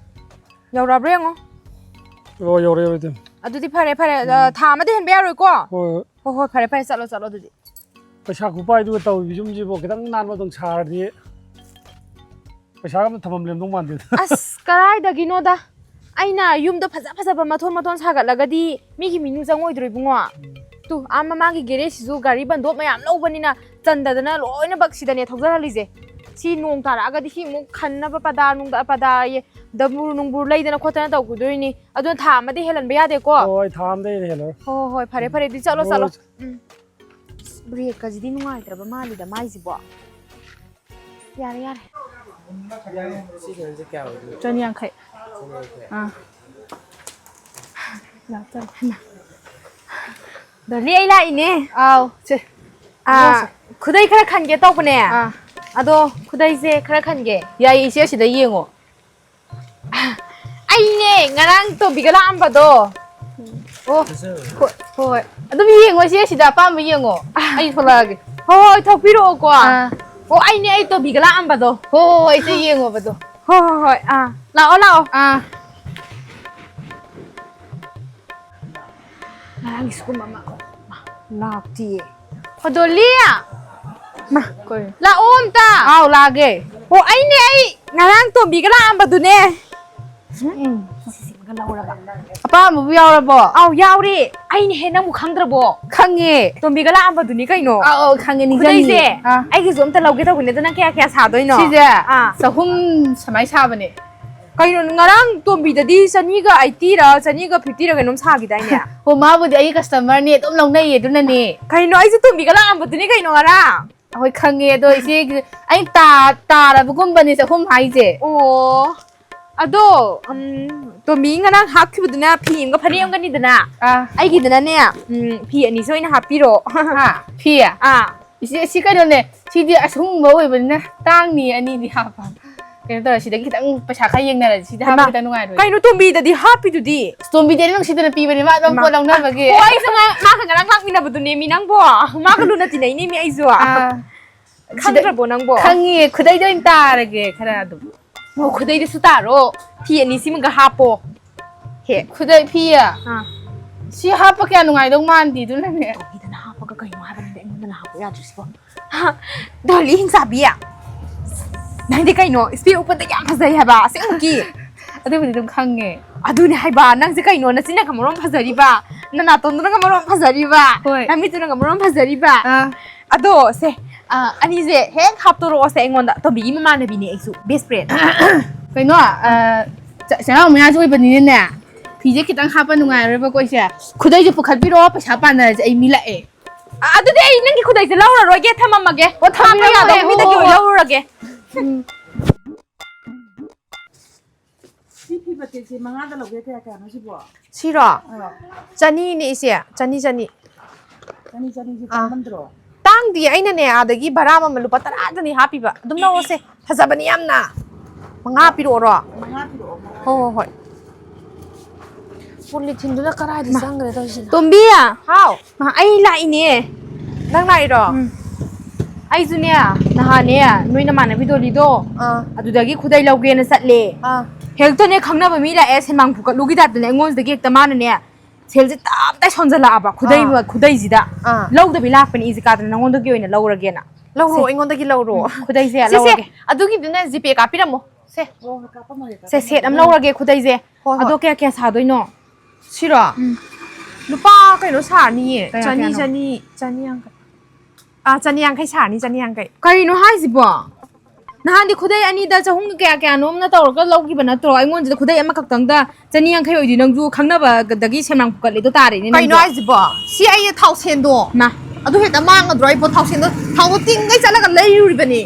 ꯌꯧꯔꯛꯑꯕ꯭ꯔꯥ ꯌꯦꯡꯉꯣ꯫ ꯑꯣ, ꯌꯧꯔꯦ, ꯌꯧꯔꯦ, ꯏꯇꯩꯃ꯫ ꯑꯗꯨꯗꯤ ꯐꯔꯦ, ꯐꯔꯦ꯫ ꯑ, ꯎꯝ꯫ ꯊꯥ ꯑꯃꯗꯤ ꯍꯦꯟꯕ ꯌꯥꯔꯣꯏꯀꯣ? ꯍꯣꯏ, ꯍꯣꯏ꯫ ꯍꯣꯏ, ꯍꯣꯏ, ꯐꯔꯦ, ꯐꯔꯦ, ꯆꯠꯂꯣ, ꯆꯠꯂꯣ ꯑꯗꯨꯗꯤ꯫ ꯄꯩꯁꯥ ꯈꯨꯄꯥꯏꯗꯨꯒ ꯇꯧꯔꯤꯕ ꯌꯨꯝꯁꯤꯕꯨ ꯈꯤꯇꯪ ꯅꯥꯟꯕ ꯑꯗꯨꯝ ꯁꯥꯔꯗꯤ ꯄꯩꯁꯥꯒ ꯑꯝꯇ ꯊꯝꯐꯝ ꯂꯩꯔꯝꯗꯧ ꯃꯥꯟꯗꯦꯗ꯫ ꯑꯁ, ꯀꯔꯥꯏꯗꯒꯤꯅꯣꯗ? ꯑꯩꯅ ꯌꯨꯝꯗꯣ ꯐꯖ ꯐꯖꯕ ꯃꯊꯣꯟ ꯃꯊꯣꯟ ꯁꯥꯒꯠꯂꯒꯗꯤ ꯃꯤꯒꯤ ꯃꯤꯅꯨ ꯆꯪꯉꯣꯏꯗ꯭ꯔꯣ, ꯏꯕꯨꯡꯉꯣ? ꯎꯝ꯫ ꯇꯨ, ꯑꯥ ꯃꯃꯥꯡꯒꯤ ꯒꯦꯔꯦꯖꯁꯤꯁꯨ ꯒꯥꯔꯤ ꯕꯟꯗꯣꯞ ꯃꯌꯥꯝ ꯂꯧꯕꯅꯤꯅ ꯆꯟꯗꯗꯅ ꯂꯣꯏꯅꯃꯛ ꯁꯤꯗꯅꯦ ꯊꯧꯖꯜꯍꯜꯂꯤꯁꯦ꯫ ꯁꯤ ꯅꯣꯡ ꯇꯥꯔꯛꯑꯒꯗꯤ ꯁꯤ ꯑꯃꯨꯛ ꯈꯟꯅꯕ ꯄꯗꯥ ꯅꯨꯡꯗ ꯄꯗꯥꯌꯦ꯫ ꯗꯕꯨꯔ ꯅꯨꯡꯕꯨꯔ ꯂꯩꯗꯅ ꯈꯣꯠꯇꯅ ꯇꯧꯒꯗꯣꯏꯅꯤ꯫ ꯑꯗꯨꯅ ꯊꯥ ꯑꯃꯗꯤ ꯍꯦꯜꯍꯟꯕ ꯌꯥꯗꯦꯀꯣ꯫ ꯍꯣꯏ, ꯊꯥ ꯑꯃꯗ ꯍꯦꯜꯂꯔꯣꯏ꯫ ꯍꯣꯏ, ꯍꯣꯏ, ꯍꯣꯏ, ꯐꯔꯦ, ꯐꯔꯦ, ꯑꯗꯨꯗꯤ ꯆꯠꯂꯣ, ꯍꯣꯏ꯫ ꯆꯠꯂꯣ꯫ ꯎꯝ꯫ ꯑꯁ, ꯕ꯭ꯔꯦꯛꯀꯁꯤꯗꯤ ꯅꯨꯡꯉꯥꯏꯇ꯭ꯔꯕ ꯃꯥꯜꯂꯤꯗ ꯃꯥꯏꯁꯤꯕꯣ꯫ ꯌꯥꯔꯦ, ꯌꯥꯔꯦ꯫ ꯁꯤ ꯀꯩꯅꯣꯁꯦ ꯀꯌꯥ ꯑꯣꯏꯗꯣꯏꯅꯣ? ꯆꯅꯤꯌꯥꯡꯈꯩ꯫ ꯆꯅꯤꯌꯥꯡꯈꯩ꯫ ꯑꯥ꯫ ꯂꯥꯛꯇꯣꯔꯦ꯫ ꯍꯩꯃꯥ꯫ ꯗꯣꯂꯤ, ꯑꯩ ꯂꯥꯛꯏꯅꯦ꯫ ꯑꯥꯎ, ꯁꯦ꯫ ꯑꯥ, ꯌꯦꯡꯉꯣꯁꯦ꯫ ꯈꯨꯗꯩ ꯈꯔ ꯈꯟꯒꯦ ꯇꯧꯕꯅꯦ꯫ ꯑꯥ꯫ ꯑꯗꯣ ꯈꯨꯗꯩꯁꯦ ꯈꯔ ꯈꯟꯒꯦ꯫ ꯌꯥꯏꯌꯦ, ꯏꯆꯦ, ꯁꯤꯗ ꯌꯦꯡꯉꯣ꯫ ꯑꯩꯅꯦ ꯉꯔꯥꯡ ꯇꯣꯝꯕꯤꯒ ꯂꯥꯛꯑꯝꯕꯗꯣ꯫ ꯑꯣ, ꯍꯣꯏ, ꯍꯣꯏ, ꯍꯣꯏ꯫ ꯑꯗꯨꯝ ꯌꯦꯡꯉꯣ, ꯏꯆꯦ, ꯁꯤꯗ ꯑꯄꯥꯝꯕ ꯌꯦꯡꯉꯣ꯫ ꯑꯩ ꯊꯣꯛꯂꯛꯑꯒꯦ꯫ ꯍꯣꯏ, ꯍꯣꯏ, ꯊꯣꯛꯄꯤꯔꯛꯑꯣꯀꯣ꯫ ꯑꯥ꯫ ꯑꯣ, ꯑꯩꯅꯦ, ꯑꯩ ꯇꯣꯝꯕꯤꯒ ꯂꯥꯛꯑꯝꯕꯗꯣ꯫ ꯍꯣꯏ, ꯍꯣꯏ, ꯍꯣꯏ, ꯏꯆꯦ, ꯌꯦꯡꯉꯣꯕꯗꯣ꯫ ꯍꯣꯏ, ꯍꯣꯏ, ꯍꯣꯏ, ꯑꯥ꯫ ꯂꯥꯛꯑꯣ, ꯂꯥꯛꯑꯣ꯫ ꯑꯥ꯫ ꯉꯔꯥꯡꯒꯤ ꯁꯤꯒꯨꯝꯕ ꯑꯃ ꯂꯥꯛꯇꯤꯌꯦ꯫ ꯑꯣ, ꯗꯣꯂꯤ! ꯃꯥ, ꯀꯩ? ꯂꯥꯛꯑꯣ ꯑꯝꯇ꯫ ꯑꯥꯎ, ꯂꯥꯛꯑꯒꯦ꯫ ꯑꯣ, ꯑꯩꯅꯦ, ꯑꯩ ꯉꯔꯥꯡ ꯇꯣꯝꯕꯤꯒ ꯂꯥꯛꯑꯝꯕꯗꯨꯅꯦ꯫ ꯎꯝ, ꯁꯤꯁꯤꯃꯒ ꯂꯧꯔꯕ꯫ ꯑꯄꯥꯝꯕꯕꯨ ꯌꯥꯎꯔꯕꯣ? ꯑꯥꯎ, ꯌꯥꯎꯔꯦ꯫ ꯑꯩꯅꯦ ꯍꯦ, ꯅꯪꯕꯨ ꯈꯪꯗ꯭ꯔꯕꯣ? ꯈꯪꯉꯦ꯫ ꯇꯣꯝꯕꯤꯒ ꯂꯥꯛꯑꯝꯕꯗꯨꯅꯤ ꯀꯩꯅꯣ꯫ ꯑꯥꯎ, ꯑꯥꯎ, ꯈꯪꯉꯦ, ꯅꯤꯡꯁꯤꯡꯉꯦ꯫ ꯈꯨꯗꯩꯁꯦ ꯑꯥ꯫ ꯑꯩꯒꯤꯁꯨ ꯑꯝꯇ ꯂꯧꯒꯦ ꯇꯧꯕꯅꯦ, ꯑꯗꯣ ꯅꯪ ꯀꯌꯥ ꯀꯌꯥ ꯁꯥꯗꯣꯏꯅꯣ? ꯁꯤꯁꯦ ꯑꯥ꯫ ꯆꯍꯨꯝ ꯁꯨꯃꯥꯏ ꯁꯥꯕꯅꯦ꯫ ꯀꯩꯅꯣ, ꯉꯔꯥꯡ ꯇꯣꯝꯕꯤꯗꯗꯤ ꯆꯅꯤꯒ ꯑꯩꯠꯇꯤꯔ, ꯆꯅꯤꯒ ꯐꯤꯐꯇꯤꯔ ꯀꯩꯅꯣꯝ ꯁꯥꯈꯤꯗꯥꯏꯅꯦ? ꯍꯣ, ꯃꯥꯕꯨꯗꯤ ꯑꯩ ꯀꯁꯇꯃꯔꯅꯦ, ꯑꯗꯨꯝ ꯂꯧꯅꯩꯌꯦ, ꯑꯗꯨꯅꯅꯦ꯫ ꯀꯩꯅꯣ, ꯑꯩꯁꯨ ꯇꯣꯝꯕꯤꯒ ꯂꯥꯛꯑꯝꯕꯗꯨꯅꯤ ꯀꯩꯅꯣ ꯉꯔꯥꯡ꯫ ꯍꯣꯏ, ꯈꯪꯉꯦ, ꯑꯗꯣ ꯏꯆꯦꯒꯤ, ꯑꯩ ꯇꯥ-, ꯇꯥꯔꯕꯒꯨꯝꯕꯅꯦ ꯆꯍꯨꯝ ꯍꯥꯏꯁꯦ꯫ ꯑꯣ, ꯑꯗꯣ, ꯎꯝ, ꯇꯣꯝꯕꯤ ꯉꯔꯥꯡ ꯍꯥꯞꯈꯤꯕꯗꯨꯅ ꯐꯤ ꯑꯃꯒ ꯐꯅꯦꯛ ꯑꯃꯒꯅꯤꯗꯅ? ꯑꯥ꯫ ꯑꯩꯒꯤꯗꯨꯅꯅꯦ, ꯎꯝ, ꯐꯤ ꯑꯅꯤꯁꯦ ꯑꯣꯏꯅ ꯍꯥꯞꯄꯤꯔꯣ꯫ ꯍꯥ, ꯐꯤ? ꯑꯥ꯫ ꯏꯆꯦ, ꯁꯤ ꯀꯩꯅꯣꯅꯦ, ꯁꯤꯗꯤ ꯑꯁꯨꯡꯕ ꯑꯣꯏꯕꯅꯤꯅ ꯇꯥꯡꯅꯤ, ꯑꯅꯤꯗꯤ ꯍꯥꯞꯄ꯫ ꯀꯩꯅꯣ ꯇꯧꯔꯦ, ꯁꯤꯗꯒꯤ ꯈꯤꯇꯪ ꯄꯩꯁꯥ ꯈꯔ ꯌꯦꯡꯅꯔꯁꯤ, ꯁꯤꯗ ꯍꯥꯞꯄ ꯍꯩꯃꯥ, ꯈꯤꯇꯪ ꯅꯨꯡꯉꯥꯏꯔꯣꯏ꯫ ꯀꯩꯅꯣ, ꯇꯣꯝꯕꯤꯗꯗꯤ ꯍꯥꯞꯄꯤꯗꯨꯗꯤ? ꯇꯣꯝꯕꯤꯗꯤ ꯑꯩꯅ ꯅꯨꯡꯁꯤꯗꯅ ꯄꯤꯕꯅꯦ, ꯃꯥ ꯑꯗꯨꯝ ꯍꯩꯃꯥ, ꯄꯣꯠ ꯂꯧꯅꯕꯒꯤ꯫ ꯑꯣ, ꯑꯩꯁꯨ ꯉ-, ꯃꯥꯒ ꯉꯔꯥꯡ ꯂꯥꯛꯃꯤꯟꯅꯕꯗꯨꯅꯦ ꯃꯤ ꯅꯪꯕꯣ꯫ ꯃꯥꯒ ꯂꯨꯅ ꯇꯤꯟꯅꯩꯅꯦ ꯃꯤ ꯑꯩꯁꯨ꯫ ꯑꯥ, ꯈꯪꯗ꯭ꯔꯕꯣ ꯅꯪꯕꯣ? ꯈꯪꯉꯦ, ꯈꯨꯗꯩꯗ ꯑꯣꯏꯅ ꯇꯥꯔꯒꯦ ꯈꯔ ꯑꯗꯨꯝ꯫ ꯑꯣ, ꯈꯨꯗꯩꯗꯁꯨ ꯇꯥꯔꯣ꯫ ꯐꯤ ꯑꯅꯤꯁꯤꯃꯒ ꯍꯥꯞꯄꯣ꯫ ꯍꯦ꯫ ꯈꯨꯗꯩ ꯐꯤ? ꯑꯥ꯫ ꯁꯤ ꯍꯥꯞꯄ ꯀꯌꯥ ꯅꯨꯡꯉꯥꯏꯗꯧ ꯃꯥꯟꯗꯦ, ꯑꯗꯨꯅꯅꯦ꯫ ꯇꯣꯝꯕꯤꯗꯅ ꯍꯥꯞꯄꯒ ꯀꯩꯅꯣ ꯍꯥꯏꯕꯅꯤꯗ, ꯑꯩꯉꯣꯟꯗꯅ ꯍꯥꯞꯄ ꯌꯥꯗ꯭ꯔꯤꯁꯤꯕꯣ? ꯍꯥ, ꯗꯣꯂꯤ ꯍꯤꯡꯆꯥꯕꯤ, ꯅꯪꯗꯤ ꯀꯩꯅꯣ, ꯏꯁꯄꯦꯛ ꯎꯞꯄꯗ ꯌꯥꯝ ꯐꯖꯩ ꯍꯥꯏꯕ, ꯑꯁꯦꯡꯕꯒꯤ꯫ ꯑꯗꯨꯕꯨꯗꯤ ꯑꯗꯨꯝ ꯈꯪꯉꯦ꯫ ꯑꯗꯨꯅꯦ ꯍꯥꯏꯕ, ꯅꯪꯁꯦ ꯀꯩꯅꯣ, ꯅꯆꯤꯟꯅꯒ ꯃꯔꯣꯟ ꯐꯖꯔꯤꯕ, ꯅꯅꯥꯇꯣꯟꯗꯨꯅꯒ ꯃꯔꯣꯟ ꯐꯖꯔꯤꯕ, ꯍꯣꯏ꯫ ꯅꯃꯤꯠꯇꯨꯅꯒ ꯃꯔꯣꯟ ꯐꯖꯔꯤꯕ꯫ ꯑꯥ꯫ ꯑꯗꯣ, ꯁꯦ, ꯑ, ꯑꯅꯤꯁꯦ ꯍꯦꯛ ꯍꯥꯞꯇꯣꯔꯛꯑꯣꯁꯦ ꯑꯩꯉꯣꯟꯗ, ꯇꯣꯝꯕꯤꯒꯤ ꯃꯃꯥꯟꯅꯕꯤꯅꯦ ꯑꯩꯁꯨ, best friend꯫ ꯀꯩꯅꯣ, ꯑ, ꯆ-, ꯆꯩꯔꯥꯎ ꯃꯌꯥꯁꯨ ꯑꯣꯏꯕꯅꯤꯅꯅꯦ, ꯐꯤꯁꯦ ꯈꯤꯇꯪ ꯍꯥꯞꯄ ꯅꯨꯡꯉꯥꯏꯔꯣꯏꯕꯀꯣ ꯑꯩꯁꯦ꯫ ꯈꯨꯗꯩꯁꯦ ꯄꯨꯈꯠꯄꯤꯔꯛꯑꯣ, ꯄꯩꯁꯥ ꯄꯥꯟꯅꯔꯁꯦ, ꯑꯩ ꯃꯤ ꯂꯥꯛꯑꯦ꯫ ꯑ-, ꯑꯗꯨꯗꯤ ꯑꯩ ꯅꯪꯒꯤ ꯈꯨꯗꯩꯁꯦ ꯂꯧꯔꯔꯣꯏꯒꯦ, ꯊꯝꯃꯝꯃꯒꯦ꯫ ꯑꯣ, ꯊꯝꯕꯤꯔꯝꯃꯣ, ꯍꯥꯞꯄ ꯌꯥꯗꯕ ꯍꯣꯏ, ꯃꯤꯗꯒꯤ ꯍꯣꯏ, ꯑꯣꯏꯅ ꯍꯣꯏ꯫ ꯂꯧꯔꯨꯔꯒꯦ꯫ ꯎꯝ꯫ ꯁꯤ ꯐꯤ ꯃꯇꯦꯛꯁꯦ ꯃꯉꯥꯗ ꯂꯧꯒꯦ, ꯀꯌꯥ ꯀꯌꯥꯅꯣ ꯁꯤꯕꯣ? ꯁꯤꯔꯣ? ꯑꯥ꯫ ꯆꯅꯤꯅꯦ ꯏꯆꯦ, ꯆꯅꯤ, ꯆꯅꯤ꯫ ꯆꯅꯤ, ꯆꯅꯤꯁꯦ ꯑꯥ꯫ ꯇꯥꯡꯃꯟꯗ꯭ꯔꯣ? ꯇꯥꯡꯗꯤꯌꯦ, ꯑꯩꯅꯅꯦ ꯑꯥꯗꯒꯤ ꯚꯔꯥ ꯃꯃꯜ ꯂꯨꯄꯥ ꯇꯔꯥꯗꯅꯤ ꯍꯥꯞꯄꯤꯕ꯫ ꯑꯗꯨꯝ ꯂꯧꯔꯣꯁꯦ, ꯐꯖꯕꯅꯤ ꯌꯥꯝꯅ꯫ ꯃꯉꯥ ꯄꯤꯔꯛꯑꯣꯔꯣ? ꯃꯉꯥ ꯄꯤꯔꯛꯑꯣ, ꯃꯉꯥ꯫ ꯍꯣꯏ, ꯍꯣꯏ, ꯍꯣꯏ꯫ ꯄꯣꯂꯤꯊꯤꯟꯗꯨꯅ ꯀꯗꯥꯏꯗ ꯃꯥ, ꯆꯪꯈ꯭ꯔꯦ ꯇꯧꯔꯤꯁꯤꯅ? ꯇꯣꯝꯕꯤ! ꯍꯥꯎ꯫ ꯃꯥ, ꯑꯩ ꯂꯥꯛꯏꯅꯦ꯫ ꯅꯪ ꯂꯥꯛꯏꯔꯣ? ꯎꯝ꯫ ꯑꯩꯁꯨꯅꯦ, ꯅꯍꯥꯟꯅꯦ, ꯅꯣꯏ ꯅꯃꯥꯟꯅꯕꯤ ꯗꯣꯂꯤꯗꯣ, ꯑꯥ꯫ ꯑꯗꯨꯗꯒꯤ ꯈꯨꯗꯩ ꯂꯧꯒꯦꯅ ꯆꯠꯂꯦ꯫ ꯑꯥ꯫ ꯍꯦꯛꯇꯅꯦ ꯈꯪꯅꯕ ꯃꯤ ꯂꯥꯛꯑꯦ, ꯁꯦꯟꯃꯥꯡ ꯐꯨꯀꯠꯂꯨꯒꯤ ꯇꯥꯏꯞꯇꯅꯦ ꯑꯩꯉꯣꯟꯁꯤꯗꯒꯤ ꯍꯦꯛꯇ ꯃꯥꯅꯅꯦ, ꯁꯦꯜꯁꯦ ꯇꯞ ꯇꯥꯏ ꯁꯣꯟꯖꯜꯂꯛꯑꯕ ꯈꯨꯗꯩ, ꯑꯥ꯫ ꯈꯨꯗꯩꯁꯤꯗ꯫ ꯑꯥ꯫ ꯂꯧꯗꯕꯤ ꯂꯥꯛꯄꯅꯤ ꯏꯖꯤꯀꯥꯗꯅ ꯅꯉꯣꯟꯗꯒꯤ ꯑꯣꯏꯅ ꯂꯧꯔꯒꯦꯅ꯫ ꯂꯧꯔꯣ, ꯁꯦ꯫ ꯑꯩꯉꯣꯟꯗꯒꯤ ꯂꯧꯔꯣ꯫ ꯎꯝ, ꯈꯨꯗꯩꯁꯦ ꯁꯦ, ꯁꯦ, ꯂꯧꯔꯒꯦ꯫ ꯑꯗꯨꯒꯤꯗꯨꯅ ꯖꯤꯄꯦ ꯀꯥꯞꯄꯤꯔꯝꯃꯣ꯫ ꯁꯦ꯫ ꯍꯣꯏ, ꯍꯣꯏ, ꯀꯥꯞꯄꯝꯃꯒꯦ, ꯁꯦ, ꯀꯥꯞꯄꯝꯃꯒꯦ꯫ ꯁꯦꯠ ꯑꯃ ꯂꯧꯔꯒꯦ ꯈꯨꯗꯩꯁꯦ꯫ ꯍꯣꯏ, ꯍꯣꯏ꯫ ꯑꯗꯣ ꯀꯌꯥ ꯀꯌꯥ ꯁꯥꯗꯣꯏꯅꯣ? ꯁꯤꯔꯣ? ꯎꯝ꯫ ꯂꯨꯄꯥ ꯀꯩꯅꯣ ꯁꯥꯔꯅꯤꯌꯦ꯫ ꯀꯌꯥ ꯆꯅꯤ, ꯀꯌꯥꯅꯣ? ꯆꯅꯤ, ꯆꯅꯤ ꯌꯥꯡꯈꯩ꯫ ꯑꯥ, ꯆꯅꯤ ꯌꯥꯡꯈꯩ ꯁꯥꯔꯅꯤ, ꯆꯅꯤ ꯌꯥꯡꯈꯩ꯫ ꯀꯔꯤꯅꯣ ꯍꯥꯏꯁꯤꯕꯣ? ꯅꯍꯥꯟꯗꯤ ꯈꯨꯗꯩ ꯑꯅꯤꯗ ꯆꯍꯨꯝ ꯀꯌꯥ ꯀꯌꯥꯅꯣꯝꯅ ꯇꯧꯔꯒ ꯂꯧꯈꯤꯕ ꯅꯠꯇ꯭ꯔꯣ? ꯑꯩꯉꯣꯟꯁꯤꯗ ꯈꯨꯗꯩ ꯑꯃꯈꯛꯇꯪꯗ ꯆꯅꯤ ꯌꯥꯡꯈꯩ ꯑꯣꯏꯗꯤ ꯅꯪꯁꯨ ꯈꯪꯅꯕꯗꯒꯤ ꯁꯦꯝꯅꯥꯡ ꯄꯨꯈꯠꯂꯤꯗꯣ ꯇꯥꯔꯦꯅꯦ ꯀꯩꯅꯣ ꯅꯪꯁꯨ꯫ ꯍꯥꯏꯁꯤꯕꯣ? ꯁꯤ ꯑꯩ ꯊꯥꯎꯁꯦꯟꯗꯣ ꯃꯥ꯫ ꯑꯗꯨ ꯍꯦꯛꯇ ꯃꯥꯡꯉꯗ꯭ꯔꯣ? ꯑꯩꯕꯨ ꯊꯥꯎꯁꯦꯟꯗꯣ, ꯊꯥꯎꯗꯣ ꯇꯤꯡꯒꯩ ꯆꯠꯂꯒ ꯂꯩꯔꯨꯔꯤꯕꯅꯤ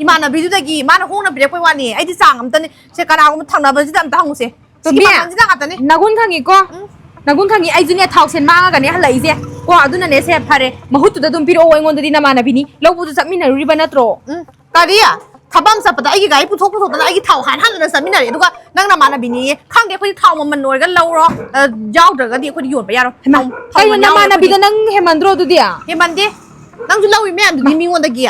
ꯏꯃꯥꯟꯅꯕꯤꯗꯨꯗꯒꯤ꯫ ꯃꯥꯅ ꯍꯣꯡꯅ ꯄꯤꯔꯛꯄꯩ ꯋꯥꯅꯤ꯫ ꯑꯩꯗꯤ ꯆꯥꯡ ꯑꯝꯇꯅꯤ꯫ ꯁꯦ, ꯀꯅꯥꯒꯨꯝꯕ ꯊꯪꯅꯕꯁꯤꯗ ꯑꯝꯇ ꯍꯪꯉꯨꯁꯦ꯫ ꯁꯤꯒꯤ ꯇꯣꯝꯕꯤ, ꯃꯃꯜꯁꯤꯗ ꯉꯥꯛꯇꯅꯤ꯫ ꯅꯒꯨꯟ ꯈꯪꯉꯤꯀꯣ? ꯎꯝ꯫ ꯅꯒꯨꯟ ꯈꯪꯉꯤ꯫ ꯑꯩꯁꯨꯅꯦ ꯊꯥꯎꯁꯦꯟ ꯃꯥꯡꯉꯒꯅꯦ ꯍꯜꯂꯛꯏꯁꯦ꯫ ꯀꯣ, ꯑꯗꯨꯅꯅꯦ ꯁꯦ ꯐꯔꯦ꯫ ꯃꯍꯨꯠꯇꯨꯗ ꯑꯗꯨꯝ ꯄꯤꯔꯛꯑꯣ ꯑꯩꯉꯣꯟꯗꯗꯤ ꯅꯃꯥꯟꯅꯕꯤꯅꯤ꯫ ꯂꯧꯕꯁꯨ ꯆꯠꯃꯤꯟꯅꯔꯨꯔꯤꯕ ꯅꯠꯇ꯭ꯔꯣ? ꯎꯝ꯫ ꯀꯔꯤ? ꯊꯕꯛ ꯑꯃ ꯆꯠꯄꯗ ꯑꯩꯒꯤ ꯒꯥꯔꯤ ꯄꯨꯊꯣꯛ ꯄꯨꯊꯣꯛꯇꯅ ꯑꯩꯒꯤ ꯊꯥꯎ ꯍꯥꯟ ꯍꯥꯟꯗꯅ ꯆꯠꯃꯤꯟꯅꯔꯦ꯫ ꯑꯗꯨꯒ ꯅꯪ ꯅꯃꯥꯟꯅꯕꯤꯅꯤꯌꯦ꯫ ꯈꯪꯗꯦ, ꯑꯩꯈꯣꯏꯗꯤ ꯊꯥꯎ ꯃꯃꯜ ꯑꯣꯏꯔꯒ ꯂꯧꯔꯣ, ꯑ, ꯌꯥꯎꯗ꯭ꯔꯒꯗꯤ ꯑꯩꯈꯣꯏꯗꯤ ꯌꯣꯟꯕ ꯌꯥꯔꯣꯏ꯫ ꯍꯩꯃꯥ, ꯊꯥꯎ, ꯊꯥꯎ ꯀꯩꯅꯣ ꯃꯃꯜ ꯌꯥꯎꯔꯣꯏ ꯅꯃꯥꯟꯅꯕꯤꯗ ꯑꯩꯈꯣꯏꯗꯤ꯫ ꯅꯪ ꯍꯦꯟꯃꯟꯗ꯭ꯔꯣ ꯑꯗꯨꯗꯤ? ꯍꯦꯟꯃꯟꯗꯦ꯫ ꯅꯪꯁꯨ ꯂꯧꯏ ꯃꯌꯥꯝꯗꯨꯗꯤ ꯃꯥ-, ꯃꯤꯉꯣꯟꯗꯒꯤ꯫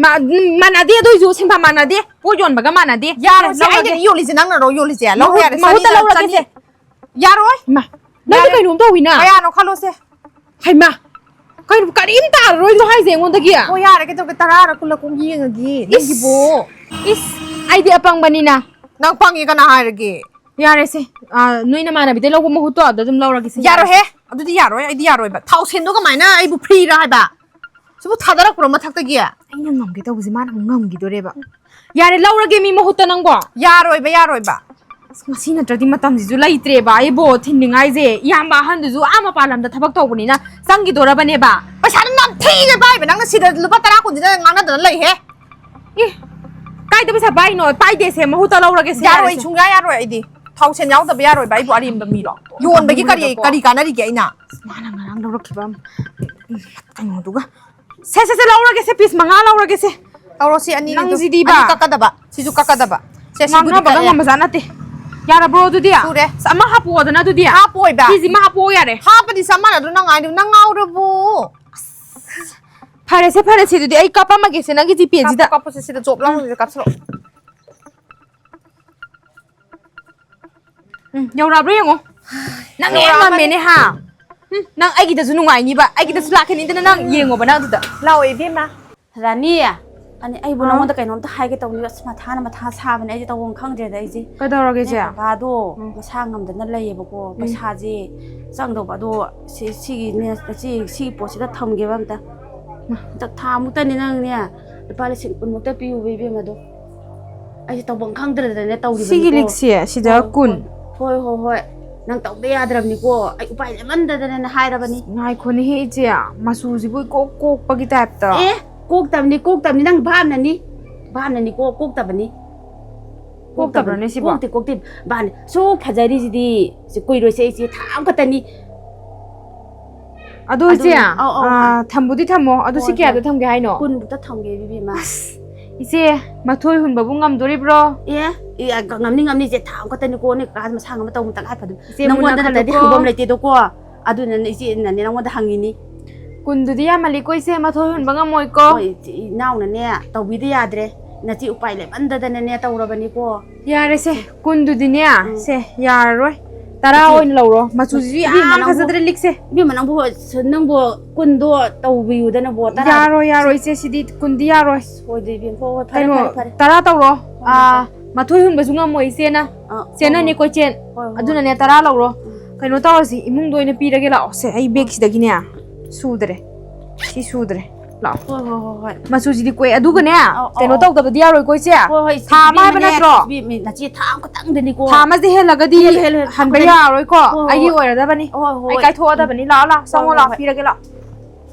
ꯃꯥ-, ꯃꯥꯟꯅꯗꯦ, ꯑꯗꯨ ꯑꯣꯏꯁꯨ ꯁꯦꯟꯐꯝ ꯃꯥꯟꯅꯗꯦ, ꯄꯣꯠ ꯌꯣꯟꯕꯒ ꯃꯥꯟꯅꯗꯦ꯫ ꯌꯥꯔꯣꯏꯁꯦ, ꯂꯧꯔꯒꯦ꯫ ꯑꯩꯅꯗꯤ ꯌꯣꯜꯂꯤꯁꯦ ꯅꯪꯅꯔꯣ ꯌꯣꯜꯂꯤꯁꯦ? ꯂꯧꯔꯣ ꯃꯍꯨꯠ-, ꯌꯥꯔꯦ, ꯃꯍꯨꯠꯇ ꯆꯅꯤꯗ ꯂꯧꯔꯒꯦꯁꯦ꯫ ꯆꯅꯤ꯫ ꯌꯥꯔꯣꯏ꯫ ꯃꯥ, ꯅꯪꯗꯤ ꯌꯥꯔꯦ꯫ ꯀꯩꯅꯣꯝ ꯇꯧꯋꯤꯅ꯫ ꯀꯌꯥꯅꯣ ꯈꯜꯂꯣꯁꯦ꯫ ꯍꯩꯃꯥ, ꯀꯩꯅꯣ ꯀꯔꯤꯝ ꯇꯥꯔꯔꯣꯏꯗ꯭ꯔꯣ ꯍꯥꯏꯁꯦ ꯑꯩꯉꯣꯟꯗꯒꯤ? ꯍꯣ, ꯌꯥꯔꯦ, ꯀꯩꯗꯧꯔꯒꯦ, ꯇꯔꯥꯔ ꯀꯨꯜꯂ ꯀꯨꯝ ꯌꯦꯡꯉꯒꯦ ꯏꯁ, ꯅꯪꯒꯤꯕꯣ꯫ ꯏꯁ, ꯑꯩꯗꯤ ꯑꯄꯪꯕꯅꯤꯅ꯫ ꯅꯪ ꯄꯪꯉꯦ ꯀꯅꯥ ꯍꯥꯏꯔꯒꯦ? ꯌꯥꯔꯦꯁꯦ, ꯑ, ꯅꯣꯏ ꯅꯃꯥꯟꯅꯕꯤꯗꯩ ꯂꯧꯕ ꯃꯍꯨꯠꯇꯣ ꯑꯗ ꯑꯗꯨꯝ ꯂꯧꯔꯒꯦꯁꯦ, ꯌꯥꯔꯦꯁꯦ꯫ ꯌꯥꯔꯣꯏꯍꯦ, ꯑꯗꯨꯗꯤ ꯌꯥꯔꯣꯏ, ꯑꯩꯗꯤ ꯌꯥꯔꯣꯏꯕ꯫ ꯊꯥꯎ ꯁꯦꯟꯗꯣ ꯀꯃꯥꯏꯅ ꯑꯩꯕꯨ ꯐ꯭ꯔꯤꯔ ꯍꯥꯏꯕ? ꯁꯤꯕꯨ ꯊꯥꯗꯔꯛꯄ꯭ꯔꯣ ꯃꯊꯛꯇꯒꯤ? ꯑꯩꯅ ꯉꯝꯒꯦ ꯇꯧꯕꯁꯦ ꯃꯥꯅ ꯑꯃꯨꯛ ꯉꯝꯈꯤꯗꯣꯔꯦꯕ꯫ ꯌꯥꯔꯦ, ꯂꯧꯔꯒꯦ ꯃꯤ ꯃꯍꯨꯠꯇ ꯅꯪꯕꯣ꯫ ꯌꯥꯔꯣꯏꯕ, ꯌꯥꯔꯣꯏꯕ꯫ ꯑꯁ, ꯉꯁꯤ ꯅꯠꯇ꯭ꯔꯗꯤ ꯃꯇꯝꯁꯤꯁꯨ ꯂꯩꯇ꯭ꯔꯦꯕ꯫ ꯑꯩꯕꯣ ꯊꯤꯟꯅꯤꯡꯉꯥꯏꯁꯦ, ꯏꯌꯥꯝꯕ ꯑꯍꯟꯗꯨꯁꯨ ꯑꯥ ꯃꯄꯥꯟ ꯂꯝꯗ ꯊꯕꯛ ꯇꯧꯕꯅꯤꯅ ꯆꯪꯈꯤꯗꯣꯔꯕꯅꯦꯕ꯫ ꯄꯩꯁꯥꯗꯣ ꯅꯝꯊꯤꯒ ꯄꯥꯏꯕ ꯅꯪꯅ ꯁꯤꯗ ꯂꯨꯄꯥ ꯇꯔꯥ ꯀꯨꯟꯁꯤꯗ ꯉꯥꯡꯅꯗꯅ ꯂꯩꯍꯦ꯫ ꯑꯦ, ꯀꯥꯏꯗ ꯄꯩꯁꯥ ꯄꯥꯏꯅꯣ? ꯄꯥꯏꯗꯦꯁꯦ, ꯃꯍꯨꯠꯇ ꯂꯧꯔꯒꯦꯁꯦ꯫ ꯌꯥꯔꯣꯏ, ꯌꯥꯔꯦꯁꯦ꯫ ꯁꯨꯡꯌꯥ ꯌꯥꯔꯣꯏ ꯑꯩꯗꯤ꯫ ꯊꯥꯎ ꯁꯦꯟ ꯌꯥꯎꯗꯕ ꯌꯥꯔꯣꯏꯕ ꯑꯩꯕꯨ ꯑꯔꯦꯝꯕ ꯃꯤꯔꯣ? ꯌꯣꯟꯕꯒꯤ ꯀꯔꯤ, ꯄꯥꯝꯃꯨꯏꯗꯀꯣ꯫ ꯀꯔꯤ ꯀꯥꯟꯅꯔꯤꯒꯦ ꯑꯩꯅ? ꯃꯥꯅ ꯉꯔꯥꯡ ꯂꯧꯔꯛꯈꯤꯕ ꯑꯃ, ꯀꯩꯅꯣꯗꯨꯒ꯫ ꯁꯦ, ꯁꯦ, ꯁꯦ, ꯂꯧꯔꯒꯦꯁꯦ, ꯄꯤꯁ ꯃꯉꯥ ꯂꯧꯔꯒꯦꯁꯦ꯫ ꯂꯧꯔꯣ, ꯁꯤ ꯑꯅꯤꯗꯨ꯫ ꯅꯪꯁꯤꯗꯤꯕ꯫ ꯑꯅꯤ ꯀꯛꯀꯗꯕ, ꯁꯤꯁꯨ ꯀꯛꯀꯗꯕ꯫ ꯁꯦ, ꯁꯤꯕꯨꯗꯤ ꯉꯥꯡꯅꯕꯒ ꯀꯛꯑꯦ꯫ ꯉꯝꯕꯖꯥꯠ ꯅꯠꯇꯦ꯫ ꯌꯥꯔꯕ꯭ꯔꯣ ꯑꯗꯨꯗꯤ? ꯁꯨꯔꯦ꯫ ꯑꯁ, ꯑꯃ ꯍꯥꯞꯄꯛꯑꯣꯗꯅ ꯑꯗꯨꯗꯤ꯫ ꯍꯥꯞꯄꯣꯏꯕ꯫ ꯁꯤꯁꯤꯃ ꯍꯥꯞꯄꯛꯑꯣ ꯌꯥꯔꯦ꯫ ꯍꯥꯞꯄꯗꯤ ꯆꯞ ꯃꯥꯟꯅꯗ꯭ꯔꯣ ꯅꯪ ꯍꯥꯏꯗꯣ? ꯅꯪ ꯉꯥꯎꯔꯕꯣ? ꯐꯔꯦꯁꯦ, ꯐꯔꯦꯁꯦ, ꯑꯗꯨꯗꯤ ꯑꯩ ꯀꯥꯞꯄꯝꯃꯒꯦꯁꯦ ꯅꯪꯒꯤ ꯖꯤꯄꯦꯁꯤꯗ꯫ ꯀꯥꯞꯄꯣ, ꯀꯥꯞꯄꯣꯁꯦ, ꯁꯤꯗ ꯆꯣꯞ ꯂꯥꯎꯅ ꯀꯥꯞꯁꯤꯜꯂꯛꯑꯣ꯫ ꯎꯝ, ꯌꯧꯔꯛꯑꯕ꯭ꯔꯥ ꯌꯦꯡꯉꯣ꯫ ꯅꯪ ꯌꯧꯔꯛꯑꯕꯅꯤ꯫ ꯌꯥꯝ ꯉꯝꯃꯦꯅꯦ, ꯍꯥ? ꯎꯝ, ꯅꯪ ꯑꯩꯒꯤꯗꯁꯨ ꯅꯨꯡꯉꯥꯏꯅꯤꯕ, ꯑꯩꯒꯤꯗꯁꯨ ꯂꯥꯛꯀꯅꯤꯗꯅ ꯅꯪ ꯌꯦꯡꯉꯣꯕ ꯅꯪ ꯑꯗꯨꯗ꯫ ꯂꯥꯛꯑꯣ, ꯏꯕꯦꯝꯃ꯫ ꯔꯥꯅꯤ, ꯑꯅꯤ, ꯑꯩꯕꯨ ꯍꯥꯎ꯫ ꯅꯉꯣꯟꯗ ꯀꯩꯅꯣꯝꯇ ꯍꯥꯏꯒꯦ ꯇꯧꯅꯤ꯫ ꯑꯁ, ꯃꯊꯥꯅ ꯃꯊꯥ ꯁꯥꯕꯅꯦ, ꯑꯩꯁꯦ ꯇꯧꯐꯝ ꯈꯪꯗ꯭ꯔꯦꯗ ꯑꯩꯁꯦ꯫ ꯀꯩꯗꯧꯔꯒꯦ, ꯏꯆꯦ? ꯅꯣꯏ ꯕꯕꯥꯗꯣ ꯎꯝ꯫ ꯃꯁꯥ ꯉꯝꯗꯅ ꯂꯩꯌꯦꯕꯀꯣ, ꯎꯝ꯫ ꯄꯩꯁꯥꯁꯦ ꯆꯪꯗꯧꯕ, ꯑꯗꯣ ꯁꯤ, ꯁꯤꯒꯤꯅꯦ, ꯁꯤ, ꯁꯤꯒꯤ ꯄꯣꯠꯁꯤꯗ ꯊꯝꯒꯦꯕ ꯑꯝꯇ꯫ ꯃꯥ꯫ ꯍꯟꯗꯛ ꯊꯥ ꯃꯨꯛꯇꯅꯤ ꯅꯪꯅꯦ, ꯂꯨꯄꯥ ꯂꯤꯁꯤꯡ ꯀꯨꯟꯃꯨꯛꯇ ꯄꯤꯌꯨꯕ, ꯏꯕꯦꯝꯃꯗꯣ꯫ ꯑꯩꯁꯦ ꯇꯧꯐꯝ ꯈꯪꯗ꯭ꯔꯗꯅꯦ ꯇꯧꯔꯤꯕꯅꯤꯀꯣ꯫ ꯁꯤꯒꯤ ꯂꯤꯛꯁꯦ ꯁꯤꯗ ꯍꯣꯏ, ꯀꯨꯟ꯫ ꯍꯣꯏ, ꯍꯣꯏ, ꯍꯣꯏ꯫ ꯅꯪ ꯇꯧꯗ ꯌꯥꯗ꯭ꯔꯕꯅꯤꯀꯣ꯫ ꯑꯩ ꯎꯄꯥꯏ ꯂꯩꯃꯟꯗꯗꯅꯅꯦ ꯍꯥꯏꯔꯕꯅꯤ꯫ ꯉꯥꯏꯈꯣꯅꯦꯍꯦ ꯏꯆꯦ, ꯃꯆꯨꯁꯤꯕꯨ ꯏꯀꯣꯛ ꯀꯣꯛꯄꯒꯤ ꯇꯥꯏꯞꯇ꯫ ꯑꯦ, ꯀꯣꯛꯇꯕꯅꯤ, ꯀꯣꯛꯇꯕꯅꯤ꯫ ꯅꯪ ꯚꯥꯞꯅꯅꯤ꯫ ꯚꯥꯞꯅꯅꯤꯀꯣ, ꯀꯣꯛꯇꯕꯅꯤ꯫ ꯀꯣꯛꯇꯕ꯭ꯔꯅꯦ ꯁꯤꯕꯣ? ꯀꯣꯛꯇꯦ, ꯀꯣꯛꯇꯦ꯫ ꯚꯥꯞꯅ꯫ ꯁꯨ ꯐꯖꯔꯤꯁꯤꯗꯤ꯫ ꯁꯤ ꯀꯨꯏꯔꯣꯏꯁꯦ ꯏꯆꯦ, ꯊꯥ ꯑꯃꯈꯛꯇꯅꯤ꯫ ꯑꯗꯣ ꯏꯆꯦ, ꯑꯗꯨꯅ, ꯑꯧ, ꯑꯧ, ꯑꯥ, ꯑꯧ꯫ ꯊꯝꯕꯨꯗꯤ ꯊꯝꯃꯣ꯫ ꯑꯗꯣ ꯁꯤ ꯍꯣꯏ, ꯀꯌꯥꯗ ꯍꯣꯏ꯫ ꯊꯝꯒꯦ ꯍꯥꯏꯅꯣ? ꯀꯨꯟꯃꯨꯛꯇ ꯊꯝꯒꯦ, ꯏꯕꯦꯝꯃ꯫ ꯑꯁ, ꯏꯆꯦ, ꯃꯊꯣꯏ ꯍꯨꯟꯕꯕꯨ ꯉꯝꯗꯣꯔꯤꯕ꯭ꯔꯣ? ꯑꯦ, ꯑꯦ, ꯉꯝꯅꯤ, ꯉꯝꯅꯤ, ꯏꯆꯦ, ꯊꯥ ꯑꯃꯈꯛꯇꯅꯤꯀꯣ, ꯅꯣꯏ ꯀꯀꯥ ꯃꯁꯥ ꯉꯝꯕ ꯇꯧꯕ ꯇꯉꯥꯏ ꯐꯗꯕ꯫ ꯏꯆꯦ, ꯅꯪꯉꯣꯟꯗ ꯃꯨꯟꯅ ꯅꯠꯇ꯭ꯔꯗꯤ ꯈꯜꯂꯨꯀꯣ꯫ ꯍꯪꯐꯝ ꯂꯩꯇꯦꯗꯣꯀꯣ꯫ ꯑꯗꯨꯅꯅꯦ ꯏꯆꯦꯅꯅꯦ ꯅꯪꯉꯣꯟꯗ ꯍꯪꯉꯤꯅꯤ꯫ ꯀꯨꯟꯗꯨꯗꯤ ꯌꯥꯝꯃꯜꯂꯤꯀꯣ ꯏꯆꯦ, ꯃꯊꯣꯏ ꯍꯨꯟꯕ ꯉꯝꯃꯣꯏꯀꯣ꯫ ꯍꯣꯏ, ꯏꯆꯦ, ꯏꯅꯥꯎꯅꯅꯦ, ꯇꯧꯕꯤꯗ ꯌꯥꯗ꯭ꯔꯦ꯫ ꯅꯆꯦ ꯎꯄꯥꯏ ꯂꯩꯃꯟꯗꯗꯅꯅꯦ ꯇꯧꯔꯕꯅꯤꯀꯣ꯫ ꯌꯥꯔꯦꯁꯦ, ꯀꯨꯟꯗꯨꯗꯤꯅꯦ, ꯎꯝ꯫ ꯁꯦ, ꯌꯥꯔꯔꯣꯏ꯫ ꯇꯔꯥ ꯏꯆꯦ, ꯑꯣꯏꯅ ꯂꯧꯔꯣ, ꯃꯆꯨꯁꯤꯁꯨ ꯏꯕꯦꯝꯃ ꯌꯥꯝ ꯅꯪꯕꯨ, ꯐꯖꯗ꯭ꯔꯦ ꯂꯤꯛꯁꯦ꯫ ꯏꯕꯦꯝꯃ ꯅꯪꯕꯨ, ꯅꯪꯕꯨ ꯀꯨꯟꯗꯣ ꯇꯧꯕꯤꯌꯨꯗꯅꯕꯣ, ꯇꯔꯥꯗꯣ꯫ ꯌꯥꯔꯣꯏ, ꯌꯥꯔꯣꯏ, ꯏꯆꯦ, ꯁꯤꯗꯤ ꯀꯨꯟꯗꯤ ꯌꯥꯔꯣꯏ꯫ ꯁꯣꯏꯗ꯭ꯔꯦ ꯏꯕꯦꯝ, ꯍꯣꯏ, ꯍꯣꯏ, ꯐꯔꯦ, ꯀꯩꯅꯣ, ꯐꯔꯦ, ꯐꯔꯦ꯫ ꯇꯔꯥ ꯇꯧꯔꯣ꯫ ꯍꯣꯏ, ꯍꯣꯏ, ꯑꯥ, ꯐꯔꯦ꯫ ꯃꯊꯣꯏ ꯍꯨꯟꯕꯁꯨ ꯉꯝꯃꯣꯏ ꯏꯆꯦꯅ꯫ ꯑꯥ, ꯍꯣꯏ, ꯆꯦꯟꯅꯅꯤ ꯍꯣꯏ꯫ ꯀꯣꯏꯆꯦꯟ꯫ ꯍꯣꯏ, ꯍꯣꯏ꯫ ꯑꯗꯨꯅꯅꯦ, ꯇꯔꯥ ꯂꯧꯔꯣ꯫ ꯎꯝ꯫ ꯀꯩꯅꯣ ꯇꯧꯔꯁꯤ, ꯏꯃꯨꯡꯗ ꯑꯣꯏꯅ ꯄꯤꯔꯒꯦ ꯂꯥꯛꯑꯣ꯫ ꯁꯦ, ꯑꯩ ꯕꯦꯒꯁꯤꯗꯒꯤꯅꯦ, ꯁꯨꯗ꯭ꯔꯦ꯫ ꯁꯤ ꯁꯨꯗ꯭ꯔꯦ꯫ ꯂꯥꯛꯑꯣ꯫ ꯍꯣꯏ ꯍꯣꯏ ꯍꯣꯏ ꯍꯣꯏ꯫ ꯃꯆꯨꯁꯤꯗꯤ ꯀꯣꯛꯑꯦ꯫ ꯑꯗꯨꯒꯅꯦ, ꯑꯧ, ꯑꯧ, ꯀꯩꯅꯣ ꯑꯧ꯫ ꯇꯧꯗꯕꯗꯤ ꯌꯥꯔꯣꯏꯀꯣ, ꯏꯆꯦ? ꯍꯣꯏ ꯍꯣꯏ, ꯏꯆꯦ, ꯊꯥ ꯑꯃ ꯍꯥꯏꯕ ꯏꯕꯦꯝꯃꯅꯦ, ꯅꯠꯇ꯭ꯔꯣ? ꯏꯕꯦꯝꯃ, ꯅꯆꯦ ꯊꯥ ꯑꯃꯈꯛꯇꯪꯗꯅꯤꯀꯣ꯫ ꯊꯥ ꯑꯃꯁꯦ ꯍꯦꯜꯂꯒꯗꯤ ꯍꯦꯜꯂꯦ, ꯍꯦꯜꯂꯦ, ꯍꯦꯜꯂꯦ꯫ ꯍꯟꯕ ꯍꯣꯏ, ꯌꯥꯔꯣꯏꯀꯣ꯫ ꯍꯣꯏ, ꯑꯩꯒꯤ ꯍꯣꯏ꯫ ꯑꯣꯏꯔꯗꯕꯅꯤ꯫ ꯍꯣꯏ, ꯍꯣꯏ, ꯑꯩ ꯍꯣꯏ꯫ ꯀꯥꯏꯊꯣꯛꯑꯗꯕꯅꯤ꯫ ꯂꯥꯛꯑꯣ, ꯂꯥꯛꯑꯣ, ꯍꯣꯏ, ꯆꯪꯉꯣ, ꯍꯣꯏ, ꯂꯥꯛꯑꯣ, ꯍꯣꯏ꯫ ꯄꯤꯔꯒꯦ, ꯂꯥꯛꯑꯣ꯫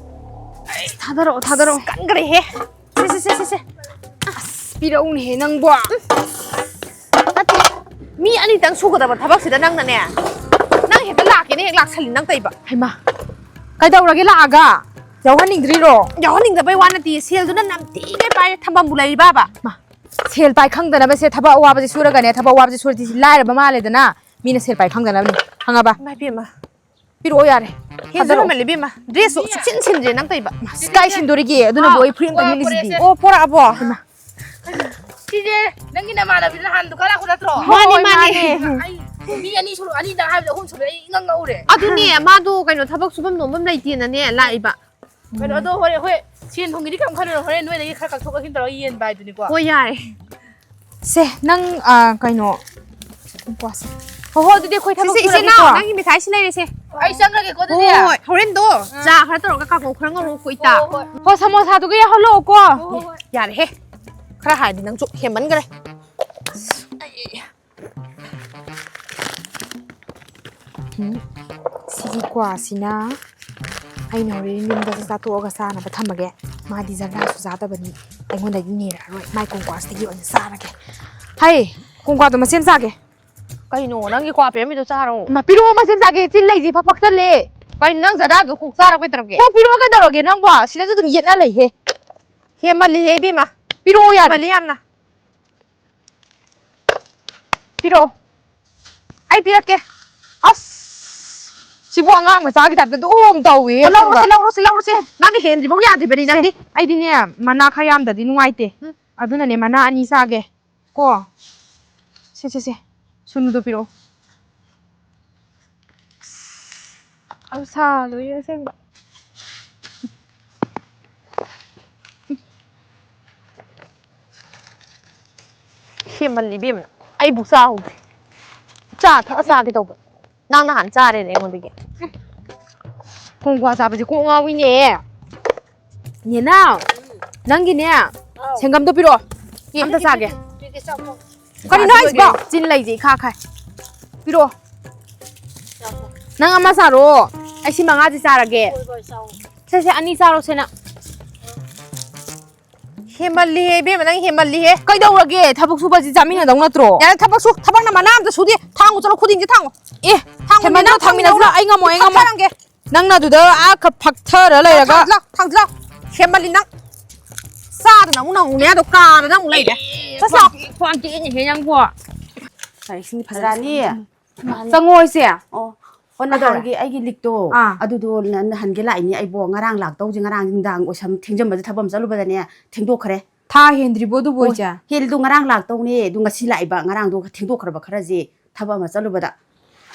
ꯑꯁ, ꯊꯥꯗꯔꯛꯑꯣ, ꯊꯥꯗꯔꯛꯑꯣ꯫ ꯀꯟꯈ꯭ꯔꯦꯍꯦ꯫ ꯁꯦ, ꯁꯦ, ꯁꯦ, ꯁꯦ, ꯁꯦ꯫ ꯑꯁ, ꯄꯤꯔꯛꯎꯅꯦꯍꯦ ꯅꯪꯕꯣ꯫ ꯅꯠꯇꯦ, ꯃꯤ ꯑꯅꯤꯇꯪ ꯁꯨꯒꯗꯕ ꯊꯕꯛꯁꯤꯗ ꯅꯪꯅꯅꯦ, ꯅꯪ ꯍꯦꯛꯇ ꯂꯥꯛꯀꯦꯅ ꯍꯦꯛ ꯂꯥꯛꯁꯜꯂꯤ ꯅꯪ ꯇꯧꯏꯕ꯫ ꯍꯩꯃꯥ, ꯀꯩꯗꯧꯔꯒꯦ ꯂꯥꯛꯑꯒ? ꯌꯥꯎꯍꯟꯅꯤꯡꯗ꯭ꯔꯤꯔꯣ? ꯌꯥꯎꯍꯟꯅꯤꯡꯗꯕꯩ ꯋꯥ ꯅꯠꯇꯦ, ꯁꯦꯜꯗꯨꯅ ꯅꯝꯊꯤꯒꯩ ꯄꯥꯏꯔꯦ, ꯊꯝꯐꯝꯕꯨ ꯂꯩꯔꯤꯕꯕ? ꯃꯥ, ꯁꯦꯜ ꯄꯥꯏ ꯈꯪꯗꯅꯕꯁꯦ ꯊꯕꯛ ꯑꯋꯥꯕꯁꯦ ꯁꯨꯔꯒꯅꯦ, ꯊꯕꯛ ꯑꯋꯥꯕꯁꯦ ꯁꯨꯔꯗꯤ ꯁꯤ ꯂꯥꯏꯔꯕ ꯃꯥꯜꯂꯦꯗꯅ, ꯃꯤꯅ ꯁꯦꯜ ꯄꯥꯏ ꯈꯪꯗꯅꯕꯅꯤ, ꯈꯪꯉꯕ? ꯏꯃꯥ ꯏꯕꯦꯝꯃ, ꯄꯤꯔꯛꯑꯣ ꯌꯥꯔꯦ꯫ ꯍꯦꯟꯖꯜꯂꯝꯃꯜꯂꯦ ꯏꯕꯦꯝꯃ, ꯗ꯭ꯔꯦꯁꯁꯨ ꯁꯨꯛꯁꯤꯟ ꯁꯤꯟꯗ꯭ꯔꯦ ꯅꯪ ꯇꯧꯏꯕ꯫ ꯃꯥ, ꯁꯤ ꯀꯥꯏ ꯁꯤꯟꯗꯣꯔꯤꯒꯦ? ꯑꯗꯨꯅꯕꯨ ꯑꯩ ꯐꯨꯔꯤꯠ ꯑꯝꯇ ꯂꯤꯠꯂꯤꯁꯤꯗꯤ꯫ ꯑꯣ, ꯄꯣꯔꯛꯑꯕꯣ? ꯍꯩꯃꯥ, ꯁꯤꯁꯦ ꯅꯪꯒꯤ ꯅꯃꯥꯟꯅꯕꯤꯗꯨ ꯅꯍꯥꯟ ꯗꯨꯀꯥꯟ ꯂꯥꯛꯄ ꯅꯠꯇ꯭ꯔꯣ? ꯃꯥꯅꯦ, ꯍꯣꯏ, ꯃꯥꯅꯦ꯫ ꯃꯥꯅꯦ꯫ ꯑꯩ ꯃꯤ ꯑꯅꯤ ꯁꯨꯔ ꯑꯅꯤꯗꯪ ꯍꯥꯏꯕꯗ ꯑꯍꯨꯝ ꯁꯨꯔꯦ, ꯑꯩ ꯏꯉꯛ ꯉꯛꯎꯔꯦ꯫ ꯑꯗꯨꯅꯦ, ꯃꯥꯗꯣ ꯀꯩꯅꯣ, ꯊꯕꯛ ꯁꯨꯐꯝ ꯅꯣꯝꯐꯝ ꯂꯩꯇꯦꯅꯅꯦ ꯂꯥꯛꯏꯕ꯫ ꯀꯩꯅꯣ, ꯑꯗꯣ ꯍꯣꯔꯦꯟ, ꯍꯣꯏ, ꯁꯦꯟ ꯊꯨꯝꯒꯤꯗꯤ ꯀꯩꯝ ꯈꯜꯂꯨꯅꯨ, ꯍꯣꯔꯦꯟ ꯅꯣꯏꯗꯒꯤ ꯈꯔ ꯀꯛꯊꯣꯛ ꯀꯛꯁꯤꯟ ꯇꯧꯔꯒ ꯌꯦꯟꯕ ꯍꯥꯏꯗꯨꯅꯤꯀꯣ꯫ ꯍꯣꯏ, ꯌꯥꯔꯦ꯫ ꯁꯦ, ꯅꯪ, ꯑ, ꯀꯩꯅꯣ, ꯀ꯭ꯋꯥꯁꯦ꯫ ꯍꯣ, ꯍꯣ, ꯑꯗꯨꯗꯤ ꯑꯩꯈꯣꯏ ꯊꯕꯛ ꯁꯤꯁꯦ, ꯏꯆꯦ ꯁꯨꯔꯒꯦꯀꯣ꯫ ꯅꯥꯎ, ꯅꯪꯒꯤ ꯃꯤꯊꯥꯏꯁꯤ ꯂꯩꯔꯦꯁꯦ꯫ ꯑꯩ ꯆꯪꯈ꯭ꯔꯒꯦꯀꯣ ꯍꯣꯏ, ꯑꯗꯨꯗꯤ꯫ ꯍꯣꯏ, ꯍꯣꯔꯦꯟꯗꯣ ꯆꯥ ꯈꯔ ꯇꯧꯔꯒ ꯀꯥꯡꯉꯧ ꯈꯔ ꯉꯧꯔꯣꯀꯣ, ꯏꯇꯥ꯫ ꯍꯣꯏ, ꯍꯣꯏ꯫ ꯍꯣ, ꯁꯃꯣꯁꯥꯗꯨꯒ ꯌꯥꯎꯍꯜꯂꯛꯑꯣꯀꯣ꯫ ꯍꯣꯏ, ꯍꯣꯏ꯫ ꯌꯥꯔꯦꯍꯦ, ꯈꯔ ꯍꯥꯏꯔꯗꯤ ꯅꯪꯁꯨ ꯍꯦꯟꯃꯟꯈ꯭ꯔꯦ꯫ ꯎꯝ, ꯁꯤꯒꯤ ꯀ꯭ꯋꯥꯁꯤꯅ ꯑꯩꯅ ꯍꯣꯔꯦꯟ ꯌꯨꯝꯗ ꯆꯥꯊꯣꯛꯑꯒ ꯆꯥꯅꯕ ꯊꯝꯃꯒꯦ꯫ ꯃꯥꯗꯤ ꯖꯔꯗꯥꯁꯨ ꯆꯥꯗꯕꯅꯤ, ꯑꯩꯉꯣꯟꯗꯒꯤ ꯅꯤꯔꯛꯑꯔꯣꯏ꯫ ꯃꯥꯏ ꯀꯣꯡꯀ꯭ꯋꯥꯁꯤꯗꯒꯤ ꯑꯣꯏꯅ ꯆꯥꯔꯒꯦ꯫ ꯍꯩ, ꯀꯣꯡꯀ꯭ꯋꯥꯗꯣ ꯃꯁꯦꯝ ꯆꯥꯒꯦ꯫ ꯀꯩꯅꯣ, ꯅꯪꯒꯤ ꯀ꯭ꯋꯥ ꯄꯤꯔꯝꯃꯤꯗꯣ ꯆꯥꯔꯣ꯫ ꯃꯥ, ꯄꯤꯔꯛꯑꯣ, ꯃꯁꯦꯝ ꯆꯥꯒꯦ꯫ ꯆꯤꯟ ꯂꯩꯁꯦ ꯏꯐ ꯐꯛꯆꯜꯂꯦ꯫ ꯀꯩꯅꯣ, ꯅꯪ ꯖꯔꯗꯥꯗꯣ ꯀꯣꯛ ꯆꯥꯔꯣ ꯀꯩꯗꯧꯔꯒꯦ? ꯀꯣꯛ ꯄꯤꯔꯛꯑꯣ ꯀꯩꯗꯧꯔꯒꯦ ꯅꯪꯕꯣ? ꯁꯤꯗꯁꯨ ꯑꯗꯨꯝ ꯌꯦꯠꯅ ꯂꯩꯍꯦ꯫ ꯍꯦꯟꯃꯜꯂꯤꯍꯦ ꯏꯕꯦꯝꯃ꯫ ꯄꯤꯔꯛꯑꯣ ꯌꯥꯔꯦ꯫ ꯍꯦꯟꯃꯜꯂꯤ ꯌꯥꯝꯅ꯫ ꯄꯤꯔꯛꯑꯣ꯫ ꯑꯩ ꯄꯤꯔꯛꯀꯦ꯫ ꯑꯁ! ꯁꯤꯕꯨ ꯑꯉꯥꯡ ꯃꯆꯥꯒꯤ ꯇꯥꯏꯞꯇ ꯑꯗꯨꯝ ꯇꯧꯋꯦ꯫ ꯂꯧꯔꯣꯁꯦ, ꯂꯧꯔꯣꯁꯦ, ꯂꯧꯔꯣꯁꯦ꯫ ꯅꯪꯅ ꯍꯦꯟꯗ꯭ꯔꯤꯐꯥꯎ ꯌꯥꯗ꯭ꯔꯤꯕꯅꯤ ꯅꯪꯗꯤ꯫ ꯑꯩꯗꯤꯅꯦ, ꯃꯅꯥ ꯈꯔ ꯌꯥꯝꯗꯗꯤ ꯅꯨꯡꯉꯥꯏꯇꯦ꯫ ꯎꯝ꯫ ꯑꯗꯨꯅꯅꯦ, ꯃꯅꯥ ꯑꯅꯤ ꯆꯥꯒꯦ꯫ ꯀꯣ? ꯁꯦ, ꯁꯦ, ꯁꯦ꯫ ꯁꯨꯅꯨꯗꯣ ꯄꯤꯔꯛꯑꯣ꯫ ꯑꯁ, ꯌꯥꯝ ꯁꯥꯗꯣꯔꯤ ꯑꯁꯦꯡꯕ꯫ ꯍꯦꯟꯃꯜꯂꯤ ꯏꯕꯦꯝꯃ꯫ ꯑꯩꯕꯨ ꯆꯥꯍꯧꯗꯦ꯫ ꯆꯥ ꯊꯛꯑ ꯆꯥꯒꯦ ꯇꯧꯕ꯫ ꯅꯪ ꯅꯍꯥꯟ ꯆꯥꯔꯦꯅꯦ ꯑꯩꯉꯣꯟꯗꯒꯤ꯫ ꯀꯣꯡꯀ꯭ꯋꯥ ꯆꯥꯕꯁꯦ ꯀꯣꯛ ꯉꯥꯎꯏꯅꯦ꯫ ꯅꯦꯅꯥꯎ, ꯅꯪꯒꯤꯅꯦ, ꯁꯦꯡꯒꯝꯗꯣ ꯄꯤꯔꯛꯑꯣ꯫ ꯑꯝꯇ ꯆꯥꯒꯦ꯫ ꯀꯔꯤꯅꯣ ꯍꯥꯏꯁꯤꯕꯣ? ꯆꯤꯟ ꯂꯩꯁꯦ ꯏꯈꯥ ꯈꯥꯏ꯫ ꯄꯤꯔꯛꯑꯣ꯫ ꯅꯪ ꯑꯃ ꯆꯥꯔꯣ꯫ ꯑꯩ ꯁꯤ ꯃꯉꯥꯁꯤ ꯆꯥꯔꯒꯦ꯫ ꯁꯦ, ꯁꯦ, ꯑꯅꯤ ꯆꯥꯔꯣ, ꯁꯦ, ꯅꯪ꯫ ꯍꯦꯃꯜꯂꯤꯍꯦ, ꯏꯕꯦꯝꯃ, ꯅꯪ ꯍꯦꯃꯜꯂꯤꯍꯦ꯫ ꯀꯩꯗꯧꯔꯒꯦ? ꯊꯕꯛ ꯁꯨꯕꯁꯤ ꯆꯥꯃꯤꯟꯅꯗꯧ ꯅꯠꯇ꯭ꯔꯣ? ꯌꯥꯔꯦ, ꯊꯕꯛ ꯁꯨ-, ꯊꯕꯛꯅ ꯃꯅꯥ ꯑꯝꯇ ꯁꯨꯗꯦ꯫ ꯊꯥꯡꯉꯨ ꯆꯠꯂꯣ, ꯈꯨꯗꯤꯡꯁꯦ ꯊꯥꯡꯉꯨ꯫ ꯑꯦ, ꯊꯥꯡꯉꯨ, ꯍꯦꯃꯟꯗ꯭ꯔꯣ? ꯅꯪ ꯊꯥꯡꯃꯤꯟꯅꯁꯤꯔꯣ? ꯊꯥꯡꯉꯨ꯫ ꯑꯩ ꯉꯝꯃꯣꯏ, ꯑꯩ ꯉꯝꯃꯣꯏ꯫ ꯊꯥꯡꯊꯔꯝꯒꯦ꯫ ꯅꯪꯅ ꯑꯗꯨꯗ ꯑꯥ ꯈ-, ꯐꯛꯊꯔ ꯂꯩꯔꯒ꯫ ꯊꯥꯡꯖꯤꯜꯂꯣ, ꯊꯥꯡꯖꯤꯜꯂꯣ꯫ ꯍꯦꯃꯜꯂꯤ ꯅꯪ꯫ ꯆꯥꯗꯅ ꯑꯃꯨꯛ ꯅꯪ ꯑꯃꯨꯛ ꯃꯌꯥꯗꯣ ꯀꯥꯗꯅ ꯑꯃꯨꯛ ꯂꯩꯔꯦ꯫ ꯆꯠꯁꯤ ꯂꯥꯎ꯫ ꯈ꯭ꯋꯥꯡ ꯇꯦꯛꯑꯅꯤꯍꯦ ꯅꯪꯕꯣ꯫ ꯂꯥꯏꯔꯤꯛꯁꯤꯡꯗꯤ ꯐꯖꯅ ꯐꯖꯅꯤ꯫ ꯁꯤꯡꯉꯤ꯫ ꯃꯥꯅꯦ꯫ ꯆꯪꯉꯣ ꯏꯆꯦ꯫ ꯑꯣ, ꯑꯣ, ꯀꯩꯗꯧꯔꯦ? ꯅꯍꯥꯟꯒꯤ ꯑꯩꯒꯤ ꯂꯤꯛꯇꯣ, ꯑꯥ꯫ ꯑꯗꯨꯗꯣ ꯅ-, ꯅꯍꯟꯒꯦ ꯂꯥꯛꯏꯅꯦ ꯑꯩꯕꯣ꯫ ꯉꯔꯥꯡ ꯂꯥꯛꯇꯧꯁꯦ, ꯉꯔꯥꯡ ꯅꯨꯡꯗꯥꯡ ꯑꯣꯏꯁꯝ ꯊꯦꯡꯖꯝꯕꯁꯦ ꯊꯕꯛ ꯑꯃ ꯆꯠꯂꯨꯕꯗꯅꯦ ꯊꯦꯡꯗꯣꯛꯈ꯭ꯔꯦ꯫ ꯊꯥ ꯍꯦꯟꯗ꯭ꯔꯤꯕꯣ ꯑꯗꯨꯕꯨ ꯑꯣ, ꯏꯆꯦ? ꯍꯦꯜꯂꯤꯗꯣ ꯉꯔꯥꯡ ꯂꯥꯛꯇꯧꯅꯦ, ꯑꯗꯨ ꯉꯁꯤ ꯂꯥꯛꯏꯕ꯫ ꯉꯔꯥꯡꯗꯣ ꯊꯦꯡꯗꯣꯛꯈ꯭ꯔꯕ ꯈꯔꯁꯦ ꯊꯕꯛ ꯑꯃ ꯆꯠꯂꯨꯕꯗ꯫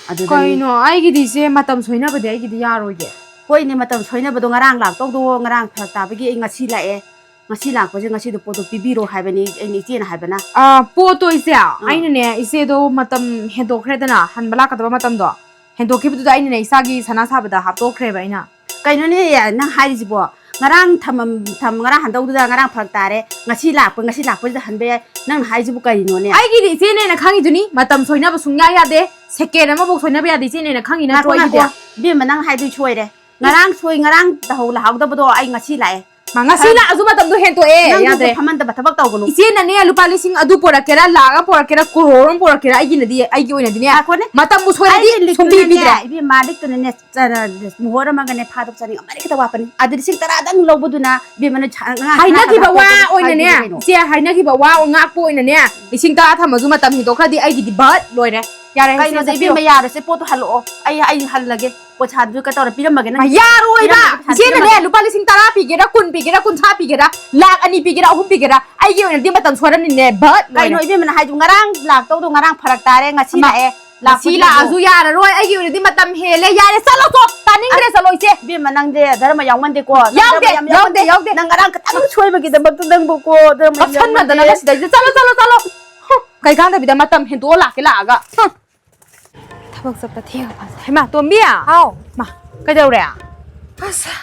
ꯑꯗꯨꯗꯅꯤ꯫ ꯀꯩꯅꯣ? ꯑꯩꯒꯤꯗꯤ ꯏꯆꯦ ꯃꯇꯝ ꯁꯣꯏꯅꯕꯗꯤ ꯑꯩꯒꯤꯗꯤ ꯌꯥꯔꯣꯏꯒꯦ꯫ ꯍꯣꯏꯅꯦ, ꯃꯇꯝ ꯁꯣꯏꯅꯕꯗꯣ ꯉꯔꯥꯡ ꯂꯥꯛꯇꯧꯗꯣ ꯉꯔꯥꯡ ꯐꯔꯛ ꯇꯥꯕꯒꯤ ꯑꯩ ꯉꯁꯤ ꯂꯥꯛꯑꯦ꯫ ꯉꯁꯤ ꯂꯥꯛꯄꯁꯦ ꯉꯁꯤꯗꯣ ꯄꯣꯠꯇꯣ ꯄꯤꯕꯤꯔꯣ ꯍꯥꯏꯕꯅꯤ ꯑꯩꯅ ꯏꯆꯦꯅ ꯍꯥꯏꯕꯅ꯫ ꯑꯥ, ꯄꯣꯠꯇꯣ ꯏꯆꯦ, ꯑꯥ꯫ ꯑꯩꯅꯅꯦ ꯏꯆꯦꯗꯣ ꯃꯇꯝ ꯍꯦꯟꯗꯣꯛꯈ꯭ꯔꯦꯗꯅ, ꯍꯟꯕ ꯂꯥꯛꯀꯗꯕ ꯃꯇꯝꯗꯣ꯫ ꯍꯦꯟꯗꯣꯛꯈꯤꯕꯗꯨꯗ ꯑꯩꯅꯅꯦ ꯏꯆꯥꯒꯤ ꯁꯅꯥ ꯁꯥꯕꯗ ꯍꯥꯞꯇꯣꯛꯈ꯭ꯔꯦꯕ ꯑꯩꯅ꯫ ꯀꯩꯅꯣꯅꯦ ꯅꯪ ꯍꯥꯏꯔꯤꯁꯤꯕꯣ? ꯉꯔꯥꯡ ꯊꯝꯃꯝ-, ꯊꯝ-, ꯉꯔꯥꯡ ꯍꯟꯗꯧꯗꯨꯗ ꯉꯔꯥꯡ ꯐꯔꯛ ꯇꯥꯔꯦ, ꯉꯁꯤ ꯂꯥꯛꯄ, ꯉꯁꯤ ꯂꯥꯛꯄꯁꯤꯗ ꯍꯟꯕ ꯌꯥꯏ, ꯅꯪꯅ ꯍꯥꯏꯁꯤꯕꯨ ꯀꯔꯤꯅꯣꯅꯦ? ꯑꯩꯒꯤꯗꯤ ꯏꯆꯦꯅ ꯍꯦꯟꯅ ꯈꯪꯉꯤꯗꯨꯅꯤ, ꯃꯇꯝ ꯁꯣꯏꯅꯕ ꯁꯨꯡꯌꯥ ꯌꯥꯗꯦ, ꯁꯦꯀꯦꯟ ꯑꯃꯐꯥꯎ ꯁꯣꯏꯅꯕ ꯌꯥꯗꯦ, ꯏꯆꯦꯅ ꯍꯦꯟꯅ ꯈꯪꯉꯤ ꯅꯠꯇ꯭ꯔꯣ ꯉꯥꯏꯈꯣ, ꯑꯩꯒꯤꯗꯤ? ꯉꯥꯏꯈꯣ, ꯏꯕꯦꯝꯃ, ꯅꯪ ꯍꯥꯏꯗꯣꯏ ꯁꯣꯏꯔꯦ꯫ ꯉꯔꯥꯡ ꯁꯣꯏ, ꯉꯔꯥꯡ ꯇꯧꯍꯧ ꯂꯥꯛꯍꯧꯗꯕꯗꯣ ꯑꯩ ꯉꯁꯤ ꯂꯥꯛꯑꯦ꯫ ꯃꯥ, ꯉꯁꯤ ꯈꯔ ꯂꯥꯛꯑꯁꯨ ꯃꯇꯝꯗꯣ ꯍꯦꯟꯇꯣꯛꯑꯦ, ꯅꯪꯁꯨ ꯌꯥꯗ꯭ꯔꯦ꯫ ꯐꯝꯍꯟꯗꯕ ꯊꯕꯛ ꯇꯧꯒꯅꯨ꯫ ꯏꯆꯦꯅꯅꯦ, ꯂꯨꯄꯥ ꯂꯤꯁꯤꯡ ꯑꯗꯨ ꯄꯣꯔꯛꯀꯦꯔꯥ, ꯂꯥꯛ ꯑꯃ ꯄꯣꯔꯛꯀꯦꯔꯥ, ꯀ꯭ꯔꯣꯔ ꯑꯃ ꯄꯣꯔꯛꯀꯦꯔꯥ, ꯑꯩꯒꯤꯅꯗꯤ, ꯑꯩꯒꯤ ꯑꯣꯏꯅꯗꯤꯅꯦ, ꯉꯥꯏꯈꯣꯅꯦ꯫ ꯃꯇꯝꯕꯨ ꯁꯣꯏꯔꯗꯤ ꯑꯩꯒꯤ ꯁꯨꯡꯄꯤ ꯂꯤꯛꯇꯨꯅꯅꯦ, ꯄꯤꯗ꯭ꯔꯦ꯫ ꯏꯕꯦꯝꯃ, ꯂꯤꯛꯇꯨꯅꯅꯦ, ꯆ-, ꯃꯣꯍꯣꯔ ꯑꯃꯒꯅꯦ ꯐꯥꯗꯣꯛ ꯆꯥꯅꯤꯡ ꯑꯃꯅꯤ ꯈꯛꯇ ꯋꯥꯠꯄꯅꯤ꯫ ꯑꯗꯨ ꯂꯤꯁꯤꯡ ꯇꯔꯥꯗꯪ ꯂꯧꯕꯗꯨꯅ, ꯏꯕꯦꯝꯃ, ꯅꯣꯏ ꯁꯥ-, ꯉꯥ ꯍꯥꯏꯅꯈꯤꯕ ꯁꯥ-, ꯋꯥ ꯁꯥ-, ꯑꯣꯏꯅꯅꯦ, ꯁꯥ-, ꯀꯩꯅꯣ? ꯏꯆꯦ, ꯍꯥꯏꯅꯈꯤꯕ ꯋꯥ ꯉꯥꯛꯄ ꯑꯣꯏꯅꯅꯦ, ꯂꯤꯁꯤꯡ ꯇꯔꯥ ꯊꯝꯃꯁꯨ ꯃꯇꯝ ꯍꯦꯟꯗꯣꯛꯈ꯭ꯔꯗꯤ ꯑꯩꯒꯤꯗꯤ ꯕꯠ ꯂꯣꯏꯔꯦ꯫ ꯌꯥꯔꯦ, ꯏꯆꯦ, ꯀꯩꯅꯣꯗ, ꯆꯠꯄꯤꯔꯣ꯫ ꯏꯕꯦꯝꯃ, ꯌꯥꯔꯣꯏꯁꯦ, ꯄꯣꯠꯇꯣ ꯍꯜꯂꯛꯑꯣ꯫ ꯑꯩ, ꯑꯩ ꯍꯜꯂꯒꯦ꯫ ꯄꯩꯁꯥꯗꯨ ꯀꯩ ꯇꯧꯔ ꯄꯤꯔꯝꯃꯒꯦ ꯅꯪ? ꯃꯥ, ꯌꯥꯔꯣꯏꯕ! ꯄꯤꯔꯝꯃꯒꯦ, ꯄꯩꯁꯥ ꯏꯆꯦꯅꯅꯦ, ꯄꯤꯔꯝꯃꯒꯦ꯫ ꯂꯨꯄꯥ ꯂꯤꯁꯤꯡ ꯇꯔꯥ ꯄꯤꯒꯦꯔꯥ, ꯀꯨꯟ ꯄꯤꯒꯦꯔꯥ, ꯀꯨꯟꯊ꯭ꯔꯥ ꯄꯤꯒꯦꯔꯥ, ꯂꯥꯛ ꯑꯅꯤ ꯄꯤꯒꯦꯔꯥ, ꯑꯍꯨꯝ ꯄꯤꯒꯦꯔꯥ, ꯑꯩꯒꯤ ꯑꯣꯏꯅꯗꯤ ꯃꯇꯝ ꯁꯣꯏꯔꯅꯤꯅꯦ, ꯚꯠ, ꯂꯣꯏꯔꯦ꯫ ꯀꯩꯅꯣ ꯏꯕꯦꯝꯃꯅ ꯍꯥꯏꯗꯨ? ꯉꯔꯥꯡ ꯂꯥꯛꯇꯧꯗꯣ ꯉꯔꯥꯡ ꯐꯔꯛ ꯇꯥꯔꯦ, ꯉꯁꯤ ꯑꯃ, ꯂꯥꯛꯑꯦ꯫ ꯉꯁꯤ ꯂꯥꯛꯄꯁꯤꯗꯕꯨ ꯂꯥꯛꯑꯁꯨ ꯌꯥꯔꯔꯣꯏ, ꯑꯩꯒꯤ ꯑꯣꯏꯅꯗꯤ ꯃꯇꯝ ꯍꯦꯜꯂꯦ, ꯌꯥꯔꯦ, ꯆꯠꯂꯣ ꯇꯣ, ꯇꯥꯅꯤꯡꯗ꯭ꯔꯦ, ꯑꯁ, ꯆꯠꯂꯣ ꯏꯆꯦ꯫ ꯏꯕꯦꯝꯃ, ꯅꯪꯗꯤ ꯙꯔꯃ ꯌꯥꯎꯃꯟꯗꯦꯀꯣ, ꯅꯪ ꯌꯥꯎꯗꯦ, ꯙꯔꯃ ꯌꯥꯝ ꯌꯥꯎꯗꯦ, ꯌꯥꯎꯃꯟꯗꯦ꯫ ꯌꯥꯎꯗꯦ꯫ ꯅꯪ ꯉꯔꯥꯡ ꯈꯇꯪ ꯁꯣꯏꯕꯒꯤꯗꯃꯛꯇ ꯅꯪꯕꯨꯀꯣ, ꯙꯔꯃ ꯌꯥꯝ ꯀꯞꯁꯟꯅꯗꯅ ꯌꯥꯎꯃꯟꯗꯦ꯫ ꯃꯁꯤꯗꯩꯁꯤꯗ, ꯆꯠꯂꯣ, ꯆꯠꯂꯣ, ꯆꯠꯂꯣ꯫ ꯍꯨꯝ, ꯀꯩ ꯀꯥꯟꯗꯕꯤꯗ ꯃꯇꯝ ꯍꯦꯟꯗꯣꯛꯑ ꯂꯥꯛꯀꯦ ꯂꯥꯛꯑꯒ꯫ ꯍꯨꯝ꯫ ꯊꯕꯛ ꯆꯠꯄ ꯊꯦꯡꯉ ꯀꯥꯟꯁꯤꯗ꯫ ꯍꯩꯃꯥ, ꯇꯣꯝꯕꯤ! ꯍꯥꯎ꯫ ꯃꯥ, ꯀꯩꯗꯧꯔꯦ? ꯑꯁ,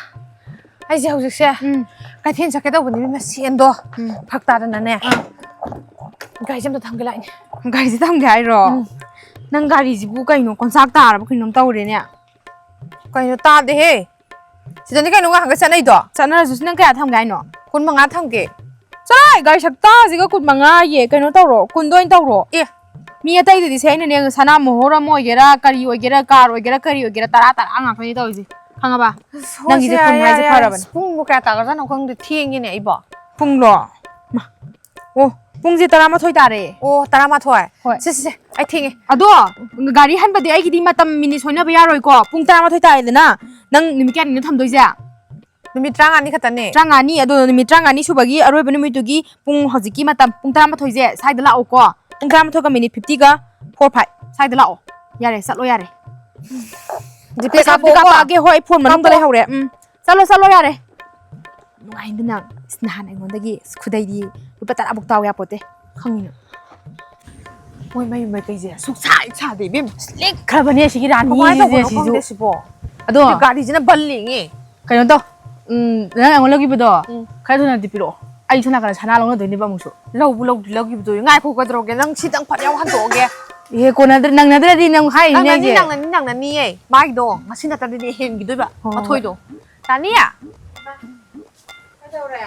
ꯑꯩꯁꯦ ꯍꯧꯖꯤꯛꯁꯦ ꯎꯝ꯫ ꯀꯩꯊꯦꯜ ꯆꯠꯀꯦ ꯇꯧꯕꯅꯦ, ꯏꯕꯦꯝꯃ, ꯁꯦꯟꯗꯣ ꯎꯝ꯫ ꯐꯔꯛ ꯇꯥꯗꯅꯅꯦ꯫ ꯑꯥ꯫ ꯒꯥꯔꯤꯁꯦ ꯑꯝꯇ ꯊꯝꯒꯦ ꯂꯥꯛꯏꯅꯦ꯫ ꯒꯥꯔꯤꯁꯦ ꯊꯝꯒꯦ ꯍꯥꯏꯔꯣ? ꯎꯝ꯫ ꯅꯪ ꯒꯥꯔꯤꯁꯤꯕꯨ ꯀꯩꯅꯣ, ꯀꯣꯟꯆꯥꯛ ꯇꯥꯔꯕ ꯀꯩꯅꯣꯝ ꯇꯧꯔꯦꯅꯦ? ꯀꯩꯅꯣ, ꯇꯥꯗꯦꯍꯦ꯫ ꯁꯤꯗꯅꯤ ꯀꯩꯅꯣ ꯉꯍꯥꯟꯒꯩ ꯆꯠꯅꯩꯗꯣ꯫ ꯆꯠꯅꯔꯁꯨ ꯁꯤ ꯅꯪ ꯀꯌꯥ ꯊꯝꯒꯦ ꯍꯥꯏꯅꯣ? ꯀꯨꯟ ꯃꯉꯥ ꯊꯝꯒꯦ꯫ ꯆꯠꯂꯣꯍꯦ, ꯒꯥꯔꯤ ꯁꯛꯇꯥꯁꯤꯒ ꯀꯨꯟ ꯃꯉꯥ ꯌꯦ꯫ ꯀꯩꯅꯣ ꯇꯧꯔꯣ, ꯀꯨꯟꯗ ꯑꯣꯏꯅ ꯇꯧꯔꯣ꯫ ꯑꯦ꯫ ꯃꯤ ꯑꯇꯩꯗꯗꯤ ꯁꯦ ꯑꯩꯅꯅꯦ ꯁꯅꯥ ꯃꯣꯍꯣꯔ ꯑꯃ ꯑꯣꯏꯒꯦꯔꯥ, ꯀꯔꯤ ꯑꯣꯏꯒꯦꯔꯥ, ꯀꯥꯔ ꯑꯣꯏꯒꯦꯔꯥ, ꯀꯔꯤ ꯑꯣꯏꯒꯦꯔꯥ, ꯇꯔꯥ ꯇꯔꯥ ꯉꯥꯛꯇꯅꯤ ꯇꯧꯔꯤꯁꯦ꯫ ꯈꯪꯉꯕ? ꯑꯁ, ꯍꯣꯏꯁꯦ, ꯅꯪꯒꯤꯁꯦ ꯀꯨꯟ ꯌꯥꯔꯦ, ꯍꯥꯏꯁꯦ ꯌꯥꯔꯦ, ꯐꯔꯕꯅꯦ꯫ ꯑꯁ, ꯄꯨꯡꯕꯨ ꯀꯌꯥ ꯇꯥꯒ꯭ꯔꯖꯥꯠꯅꯣ ꯈꯪꯗꯦ, ꯊꯦꯡꯉꯦꯅꯦ ꯑꯩꯕꯣ꯫ ꯄꯨꯡꯂꯣ? ꯃꯥ꯫ ꯑꯣ, ꯄꯨꯡꯁꯦ ꯇꯔꯥꯃꯥꯊꯣꯏ ꯇꯥꯔꯦ꯫ ꯑꯣ, ꯇꯔꯥꯃꯥꯊꯣꯏ꯫ ꯍꯣꯏ꯫ ꯁꯦ, ꯁꯦ, ꯁꯦ, ꯑꯩ ꯊꯦꯡꯉꯦ꯫ ꯑꯗꯣ, ꯒꯥꯔꯤ ꯍꯟꯕꯗꯤ ꯑꯩꯒꯤꯗꯤ ꯃꯇꯝ ꯃꯤꯅꯤꯠ ꯁꯣꯏꯅꯕ ꯌꯥꯔꯣꯏꯀꯣ꯫ ꯄꯨꯡ ꯇꯔꯥꯃꯥꯊꯣꯏ ꯇꯥꯔꯦꯗꯅ, ꯅꯪ ꯅꯨꯃꯤꯠ ꯀꯌꯥꯅꯤꯅꯣ ꯊꯝꯗꯣꯏꯁꯦ? ꯅꯨꯃꯤꯠ ꯇꯔꯥꯃꯉꯥꯅꯤ ꯈꯛꯇꯅꯦ꯫ ꯇꯔꯥꯃꯉꯥꯅꯤ, ꯑꯗꯣ ꯅꯨꯃꯤꯠ ꯇꯔꯥꯃꯉꯥꯅꯤ ꯁꯨꯕꯒꯤ ꯑꯔꯣꯏꯕ ꯅꯨꯃꯤꯠꯇꯨꯒꯤ ꯄꯨꯡ ꯍꯧꯖꯤꯛꯀꯤ ꯃꯇꯝ, ꯄꯨꯡ ꯇꯔꯥꯃꯥꯊꯣꯏꯁꯦ, ꯁ꯭ꯋꯥꯏꯗ ꯂꯥꯛꯑꯣꯀꯣ꯫ ꯄꯨꯡ ꯇꯔꯥꯃꯥꯊꯣꯏꯒ ꯃꯤꯅꯤꯠ ꯐꯤꯐꯇꯤꯒ ꯐꯣꯔ ꯐꯥꯏꯚ ꯁ꯭ꯋꯥꯏꯗ ꯂꯥꯛꯑꯣ꯫ ꯌꯥꯔꯦ, ꯆꯠꯂꯣ ꯌꯥꯔꯦ꯫ ꯖꯤꯄꯦ ꯄꯩꯁꯥꯗꯨꯗꯤ ꯀꯥꯞꯄꯛꯑꯣꯀꯣ꯫ ꯀꯥꯞꯄꯛꯑꯒꯦ, ꯍꯣꯏ, ꯑꯩ ꯐꯣꯟ ꯃꯅꯨꯡꯗ ꯀꯥꯞꯄꯛꯑꯣ꯫ ꯂꯩꯍꯧꯔꯦ꯫ ꯎꯝ, ꯆꯠꯂꯣ, ꯆꯠꯂꯣ, ꯌꯥꯔꯦ꯫ ꯅꯨꯡꯉꯥꯏꯅꯤ ꯅꯪ꯫ ꯏꯁ, ꯅꯍꯥꯟ ꯑꯩꯉꯣꯟꯗꯒꯤ ꯈꯨꯗꯩꯗꯤ ꯂꯨꯄꯥ ꯇꯔꯥ ꯐꯥꯎ ꯇꯥꯎ ꯌꯥꯄꯣꯠꯇꯦ꯫ ꯈꯪꯉꯤꯅ꯫ ꯃꯣꯏ ꯃꯌꯨꯝ ꯃꯀꯩꯁꯦ ꯁꯨꯛꯁꯥ ꯍꯦꯛ ꯁꯥꯗꯦ, ꯏꯕꯦꯝꯃ꯫ ꯂꯤꯛꯈ꯭ꯔꯕꯅꯦ ꯁꯤꯒꯤ ꯀꯃꯥꯏꯅ ꯔꯥꯅꯤꯁꯦ ꯇꯧꯕꯅꯣ ꯁꯤꯁꯨ꯫ ꯈꯪꯗꯦ ꯁꯤꯕꯣ꯫ ꯑꯗꯣ ꯁꯤ ꯒꯥꯔꯤꯁꯤꯅ ꯕꯜ ꯂꯦꯡꯉꯦ꯫ ꯀꯩꯅꯣ ꯇꯧ꯫ ꯎꯝ, ꯅꯪ ꯑꯩꯉꯣꯟꯗ ꯂꯧꯈꯤꯕꯗꯣ ꯎꯝ꯫ ꯈꯔ ꯊꯨꯅꯗꯤ ꯄꯤꯔꯛꯑꯣ꯫ ꯑꯩ ꯁꯣꯝ ꯅꯥꯀꯟꯗ ꯁꯅꯥ ꯂꯧꯅꯗꯣꯏꯅꯦꯕ ꯑꯃꯨꯛꯁꯨ꯫ ꯂꯧꯕꯨ ꯂꯧꯗ꯭ꯔꯤ ꯂꯧꯈꯤꯕꯗꯣ꯫ ꯉꯥꯏꯈꯣ, ꯀꯩꯗꯧꯔꯒꯦ? ꯅꯪ ꯁꯤꯗꯪ ꯐꯠ ꯌꯥꯎ ꯍꯟꯗꯣꯛꯑꯒꯦ꯫ ꯑꯦ, ꯀꯣꯟꯅꯗ꯭ꯔꯦ, ꯅꯪꯅꯗ꯭ꯔꯗꯤ ꯅꯪ ꯍꯥꯏꯔꯤꯅꯦ ꯅꯪꯅꯅꯤ, ꯑꯩꯁꯦ꯫ ꯅꯪꯅꯅꯤ, ꯅꯪꯅꯅꯤꯌꯦ꯫ ꯃꯥꯒꯤꯗꯣ ꯉꯁꯤ ꯅꯠꯇ꯭ꯔꯗꯤꯅꯦ ꯍꯦꯟꯈꯤꯗꯣꯏꯕ꯫ ꯍꯣꯏ, ꯍꯣꯏ꯫ ꯃꯊꯣꯏꯗꯣ꯫ ꯔꯥꯅꯤ! ꯀꯩꯗꯧꯔꯦ?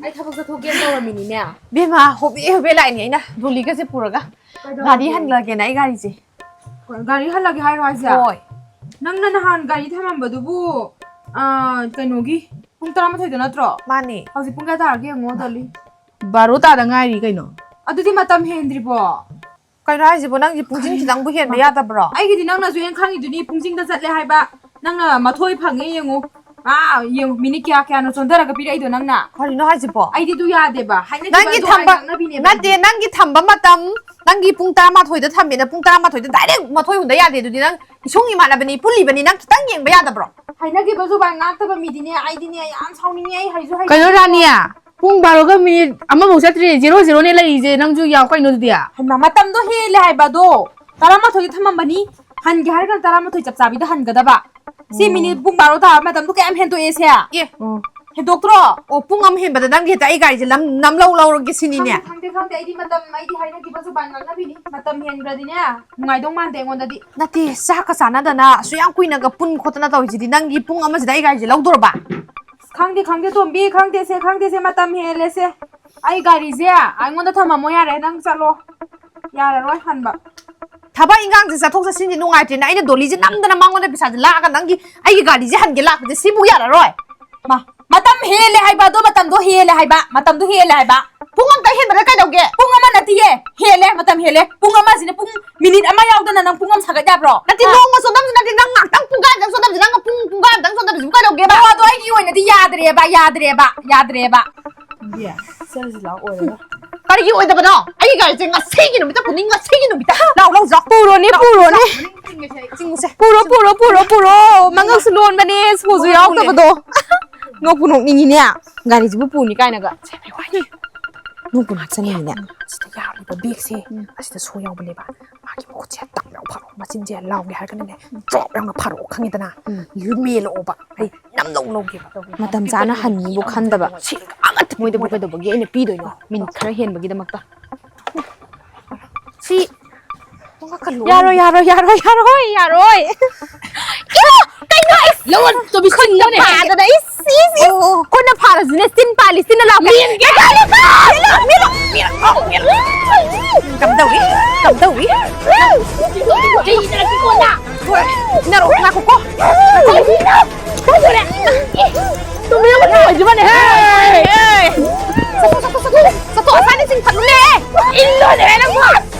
ꯑꯩ ꯊꯕꯛ ꯆꯠꯊꯣꯛꯀꯦꯅ ꯇꯧꯔꯝꯃꯤꯅꯤꯅꯦ꯫ ꯕꯦꯝꯃ, ꯍꯣꯕꯦ ꯍꯣꯕꯦ ꯂꯥꯛꯏꯅꯦ ꯑꯩꯅ ꯗꯣꯂꯤꯒꯁꯦ ꯄꯨꯔꯒ꯫ ꯀꯩꯗꯧꯔꯒꯦ? ꯒꯥꯔꯤ ꯍꯜꯂꯒꯦꯅ ꯑꯩ ꯒꯥꯔꯤꯁꯦ꯫ ꯒꯥꯔꯤ ꯍꯜꯂꯒꯦ ꯍꯥꯏꯔꯣ ꯍꯥꯏꯁꯦ? ꯍꯣꯏ꯫ ꯅꯪꯅ ꯅꯍꯥꯟ ꯒꯥꯔꯤ ꯊꯝꯃꯝꯕꯗꯨꯕꯨ, ꯑꯥ, ꯀꯩꯅꯣꯒꯤ ꯄꯨꯡ ꯇꯔꯥꯃꯥꯊꯣꯏꯗ ꯅꯠꯇ꯭ꯔꯣ? ꯃꯥꯅꯦ꯫ ꯍꯧꯖꯤꯛ ꯄꯨꯡ ꯀꯌꯥ ꯇꯥꯔꯒꯦ ꯌꯦꯡꯉꯣ, ꯗꯣꯂꯤ꯫ ꯕꯥꯔꯣ ꯇꯥꯗ ꯉꯥꯏꯔꯤ ꯀꯩꯅꯣ꯫ ꯑꯗꯨꯗꯤ ꯃꯇꯝ ꯍꯦꯟꯗ꯭ꯔꯤꯕꯣ? ꯀꯩꯅꯣ ꯍꯥꯏꯁꯤꯕꯣ? ꯅꯪꯒꯤ ꯄꯨꯡꯁꯤꯡ ꯀꯔꯤ? ꯈꯤꯇꯪꯕꯨ ꯍꯦꯟꯕ ꯃꯥ-, ꯌꯥꯗꯕ꯭ꯔꯣ? ꯑꯩꯒꯤꯗꯤ ꯅꯪꯅꯁꯨ ꯍꯦꯟ ꯈꯪꯉꯤꯗꯨꯅꯤ, ꯄꯨꯡꯁꯤꯡꯗ ꯆꯠꯂꯦ ꯍꯥꯏꯕ꯫ ꯅꯪꯅ ꯃꯊꯣꯏ ꯐꯪꯉꯦ ꯌꯦꯡꯉꯨ꯫ ꯑꯥ, ꯌꯦꯡꯉꯨ, ꯃꯤꯅꯤꯠ ꯀꯌꯥ ꯀꯌꯥꯅꯣ ꯆꯣꯟꯊꯔꯒ ꯄꯤꯔꯛꯏꯗꯣ ꯅꯪꯅ꯫ ꯀꯔꯤꯅꯣ ꯍꯥꯏꯁꯤꯕꯣ? ꯑꯩꯗꯤ ꯑꯗꯨ ꯌꯥꯗꯦꯕ꯫ ꯍꯥꯏꯅꯈꯤꯕ ꯅꯪꯒꯤ ꯑꯗꯨ ꯊꯝꯕ-, ꯉꯥꯛꯅꯕꯤꯅꯦꯕ ꯅꯠꯇꯦ, ꯑꯩꯗꯤ꯫ ꯅꯪꯒꯤ ꯊꯝꯕ ꯃꯇꯝ, ꯅꯪꯒꯤ ꯄꯨꯡ ꯇꯔꯥꯃꯥꯊꯣꯏꯗ ꯊꯝꯃꯦꯅ ꯄꯨꯡ ꯇꯔꯥꯃꯥꯊꯣꯏꯗ direct ꯃꯊꯣꯏ ꯍꯨꯟꯗ ꯌꯥꯗꯦ꯫ ꯑꯗꯨꯗꯤ ꯅꯪ ꯏꯁꯨꯡ ꯏꯃꯥꯟꯅꯕꯅꯤ, ꯄꯨꯜꯂꯤꯕꯅꯤ, ꯅꯪ ꯈꯤꯇꯪ ꯌꯦꯡꯕ ꯌꯥꯗꯕ꯭ꯔꯣ? ꯍꯥꯏꯅꯈꯤꯕ ꯖꯨꯕꯥꯟ ꯉꯥꯛꯇꯕ ꯃꯤꯗꯤꯅꯦ, ꯑꯩꯗꯤꯅꯦ, ꯌꯥꯝ ꯁꯥꯎꯅꯤꯡꯉꯦ꯫ ꯑꯩ ꯍꯩꯁꯨ ꯍꯩꯇꯦ꯫ ꯀꯩꯅꯣ ꯔꯥꯅꯤꯌꯥ? ꯄꯨꯡ ꯕꯥꯔꯣꯒ ꯃꯤꯅꯤꯠ ꯑꯃꯐꯥꯎ ꯆꯠꯇ꯭ꯔꯤ, zero zeroꯅꯦ ꯂꯩꯔꯤꯁꯦ, ꯅꯪꯁꯨ ꯌꯥꯎ ꯀꯩꯅꯣ ꯑꯗꯨꯗꯤ? ꯍꯩꯃꯥ, ꯃꯇꯝꯗꯣ ꯍꯦꯜꯂꯦ ꯍꯥꯏꯕ ꯑꯗꯣ꯫ ꯇꯔꯥꯃꯥꯊꯣꯏꯗ ꯊꯝꯃꯝꯕꯅꯤ, ꯍꯟꯒꯦ ꯍꯥꯏꯔꯒꯅ ꯇꯔꯥꯃꯥꯊꯣꯏ ꯆꯞ ꯆꯥꯕꯤꯗ ꯍꯟꯒꯗꯕ꯫ ꯁꯤ ꯎꯝ꯫ ꯃꯤꯅꯤꯠ ꯄꯨꯡ ꯕꯥꯔꯣ ꯇꯥꯕ ꯃꯇꯝꯗꯣ ꯀꯌꯥꯝ ꯍꯦꯟꯗꯣꯛꯑꯦ ꯁꯦ? ꯑꯦ꯫ ꯎꯝ꯫ ꯍꯦꯟꯗꯣꯛꯇ꯭ꯔꯣ? ꯑꯣ, ꯄꯨꯡ ꯑꯃ ꯍꯦꯟꯕꯗ ꯅꯪꯒꯤ ꯍꯦꯛꯇ ꯑꯩ ꯒꯥꯔꯤꯁꯦ ꯂꯝ-, ꯅꯝ ꯂꯧ ꯂꯧꯔꯒꯦ ꯁꯤꯅꯤꯅꯦ? ꯈꯪꯗꯦ, ꯈꯪꯗꯦ, ꯈꯪꯗꯦ꯫ ꯑꯩꯗꯤ ꯃꯇꯝ, ꯑꯩꯗꯤ ꯍꯥꯏꯅꯈꯤꯕ ꯖꯨꯕꯥꯟ ꯉꯥꯛꯅꯕꯤꯅꯤ꯫ ꯃꯇꯝ ꯍꯦꯟꯈ꯭ꯔꯗꯤꯅꯦ, ꯅꯨꯡꯉꯥꯏꯗꯧ ꯃꯥꯟꯗꯦ ꯑꯩꯉꯣꯟꯗꯗꯤ꯫ ꯅꯠꯇꯦ, ꯆꯥꯛꯀ ꯆꯥꯅꯗꯅ ꯑꯁꯨꯛ ꯌꯥꯝ ꯀꯨꯏꯅꯒ ꯄꯨꯟ ꯈꯣꯠꯇꯅ ꯇꯧꯔꯤꯁꯤꯗꯤ, ꯅꯪꯒꯤ ꯄꯨꯡ ꯑꯃꯁꯤꯗ ꯑꯩ ꯒꯥꯔꯤꯁꯦ ꯂꯧꯗꯣꯔꯕ? ꯑꯁ, ꯈꯪꯗꯦ, ꯈꯪꯗꯦ, ꯇꯣꯝꯕꯤ, ꯈꯪꯗꯦꯁꯦ, ꯈꯪꯗꯦꯁꯦ, ꯃꯇꯝ ꯍꯦꯜꯂꯦꯁꯦ꯫ ꯑꯩ ꯒꯥꯔꯤꯁꯦ ꯑꯩꯉꯣꯟꯗ ꯊꯝꯃꯝꯃꯣ ꯌꯥꯔꯦ, ꯅꯪ ꯆꯠꯂꯣ꯫ ꯌꯥꯔꯔꯣꯏ ꯍꯟꯕ꯫ ꯊꯕꯛ ꯏꯟꯈꯥꯡꯁꯦ ꯆꯠꯊꯣꯛ ꯆꯠꯁꯤꯟꯁꯦ ꯅꯨꯡꯉꯥꯏꯇ꯭ꯔꯦꯅ ꯑꯩꯅ ꯗꯣꯂꯤꯁꯦ ꯅꯝꯗꯅ ꯃꯉꯣꯟꯗ ꯄꯩꯁꯥꯁꯦ ꯂꯥꯛꯑꯒ ꯅꯪꯒꯤ, ꯑꯩꯒꯤ ꯒꯥꯔꯤꯁꯦ ꯍꯟꯒꯦ ꯂꯥꯛꯄꯁꯦ ꯁꯤꯕꯨ ꯌꯥꯔꯔꯣꯏ꯫ ꯃꯥ, ꯃꯇꯝ ꯍꯦꯜꯂꯦ ꯍꯥꯏꯕ, ꯑꯗꯣ ꯃꯇꯝꯗꯣ ꯍꯦꯜꯂꯦ ꯍꯥꯏꯕ, ꯃꯇꯝꯗꯣ ꯍꯦꯜꯂꯦ ꯍꯥꯏꯕ꯫ ꯄꯨꯡ ꯑꯃꯇ ꯍꯦꯟꯕꯗ ꯀꯩꯗꯧꯒꯦ? ꯄꯨꯡ ꯑꯃ ꯅꯠꯇꯤꯌꯦ, ꯍꯦꯜꯂꯦ, ꯃꯇꯝ ꯍꯦꯜꯂꯦ꯫ ꯄꯨꯡ ꯑꯃꯁꯤꯅ ꯄꯨꯡ ꯃꯤꯅꯤꯠ ꯑꯃ ꯌꯥꯎꯗꯅ ꯅꯪ ꯄꯨꯡ ꯑꯃ ꯁꯥꯒꯠ ꯌꯥꯕ꯭ꯔꯣ? ꯅꯠꯇꯦ, ꯍꯥ? ꯅꯣꯡꯃ ꯆꯣꯟꯗꯕꯁꯨ ꯅꯠꯇꯦ, ꯅꯪ ꯉꯥꯛꯇꯪ ꯄꯨꯡꯈꯥꯏ ꯑꯝꯇꯪ ꯆꯣꯟꯗꯕꯁꯦ, ꯅꯪ ꯄꯨꯡ, ꯄꯨꯡꯈꯥꯏ ꯑꯝꯇꯪ ꯆꯣꯟꯗꯕꯁꯤꯕꯨ ꯀꯩꯗꯧꯒꯦꯕ? ꯑꯣ, ꯑꯗꯣ ꯑꯩꯒꯤ ꯑꯣꯏꯅꯗꯤ ꯌꯥꯗ꯭ꯔꯦꯕ, ꯌꯥꯗ꯭ꯔꯦꯕ, ꯌꯥꯗ꯭ꯔꯦꯕ꯫ ꯆꯠꯂꯁꯤ ꯂꯥꯛꯑꯣ, ꯑꯣꯏꯔꯔꯣꯏ꯫ ꯀꯔꯤꯒꯤ ꯑꯣꯏꯗꯕꯅꯣ? ꯑꯩꯒꯤ ꯒꯥꯔꯤꯁꯦ ꯉꯁꯤꯒꯤ ꯅꯨꯃꯤꯠꯇ ꯄꯨꯅꯤꯡ, ꯉꯁꯤꯒꯤ ꯅꯨꯃꯤꯠꯇ꯫ ꯂꯥꯎ, ꯂꯧ, ꯂꯥꯎ꯫ ꯄꯨꯔꯣꯅꯦ, ꯂꯥꯎ, ꯄꯨꯔꯣꯅꯅꯦ꯫ ꯂꯥꯎ, ꯆꯤꯡꯉꯨꯁꯦ꯫ ꯄꯨꯔꯣ, ꯄꯨꯔꯣ, ꯄꯨꯔꯣ, ꯄꯨꯔꯣ꯫ ꯃꯉꯛꯁꯨ ꯂꯣꯟꯕꯅꯦ, ꯁ꯭ꯀꯨꯜꯁꯨ ꯌꯥꯎꯗꯕꯗꯣ꯫ ꯅꯣꯛꯄꯨ ꯅꯣꯛꯅꯤꯡꯉꯤꯅꯦ꯫ ꯒꯥꯔꯤꯁꯤꯕꯨ ꯄꯨꯅꯤ ꯀꯥꯏꯅꯒ꯫ ꯅꯣꯛꯄꯨ ꯅꯣꯛꯆꯅꯤꯡꯉꯤꯅꯦ꯫ ꯁꯤꯗ ꯌꯥꯎꯔꯤꯕ ꯕꯦꯒꯁꯦ, ꯎꯝ꯫ ꯑꯁꯤꯗ ꯁꯣ ꯌꯥꯎꯕꯅꯦꯕ꯫ ꯃꯥꯒꯤ ꯃꯈꯨꯠꯁꯦ ꯇꯞ ꯂꯥꯎ ꯐꯥꯔꯣ, ꯃꯆꯤꯟꯁꯦ ꯂꯥꯎꯒꯦ ꯍꯥꯏꯔꯒꯅꯅꯦ, ꯗ꯭ꯔꯣꯞ ꯂꯥꯎꯅ ꯐꯥꯔꯛꯑꯣ, ꯈꯪꯉꯦꯗꯅ? ꯎꯝ꯫ ꯃꯦꯜꯂꯛꯑꯣꯕ꯫ ꯑꯩ ꯅꯝ ꯂꯧ ꯂꯧꯒꯦꯕ꯫ ꯃꯇꯝ ꯆꯥꯅ ꯍꯟꯅꯤꯕꯨ ꯈꯟꯗꯕ꯫ ꯁꯤ ꯑꯃꯠꯇ ꯃꯣꯏꯗꯕꯨ ꯃꯣꯏꯗ꯫ ꯀꯩꯗꯧꯕꯒꯤ ꯑꯩꯅ ꯄꯤꯗꯣꯏꯅꯣ? ꯃꯤꯅꯤꯠ ꯈꯔ ꯍꯦꯟꯕꯒꯤꯗꯃꯛꯇ꯫ ꯁꯤ ꯌꯥꯔꯣꯏ, ꯌꯥꯔꯣꯏ, ꯌꯥꯔꯣꯏ, ꯌꯥꯔꯣꯏ, ꯌꯥꯔꯣꯏ꯫ ꯏꯃꯥ, ꯀꯩꯅꯣ? ꯏꯁ! ꯂꯧꯔꯣ, ꯇꯣꯕꯤ, ꯈꯨꯠꯅ ꯆꯤꯡꯉꯣꯅꯦ꯫ ꯐꯥꯗꯅ, ꯏꯁ, ꯏꯁ, ꯏꯁ꯫ ꯑꯣ, ꯑꯣ꯫ ꯈꯨꯠꯅ ꯐꯥꯔꯁꯨꯅꯦ, ꯆꯤꯟ ꯄꯥꯜꯂꯤ, ꯆꯤꯟꯅ ꯂꯥꯎ꯫ ꯃꯦꯟꯒꯦ꯫ ꯃꯦꯜꯂꯣ, ꯃꯦꯜꯂꯣ, ꯃꯦꯜꯂꯣ, ꯃꯦꯜꯂꯣ꯫ ꯀꯝꯗꯧꯏ? ꯀꯝꯗꯧꯏ? ꯆꯤꯡꯗꯣ ꯆꯤꯡꯗꯣ ꯆꯤꯡꯗꯣ ꯆꯤꯡꯗꯣ꯫ ꯏꯟꯅꯔꯣ, ꯉꯥꯏꯈꯣꯀꯣ꯫ ꯀꯔꯤꯅꯣ? ꯇꯨꯝꯃꯤꯔꯣ? ꯇꯨꯝꯃꯤꯔꯣ? ꯂꯣꯏꯗ꯭ꯔꯤꯕꯅꯦ, ꯍꯦ! ꯆꯠꯊꯣꯛ, ꯆꯠꯊꯣꯛ, ꯆꯠꯊꯣꯛ꯫ ꯆꯠꯊꯣꯛ, ꯑꯁꯥꯏꯗ ꯆꯤꯡ ꯐꯠꯂꯨꯅꯦ꯫ ꯏꯜꯂꯣꯅꯦ, ꯅꯪꯕꯣ!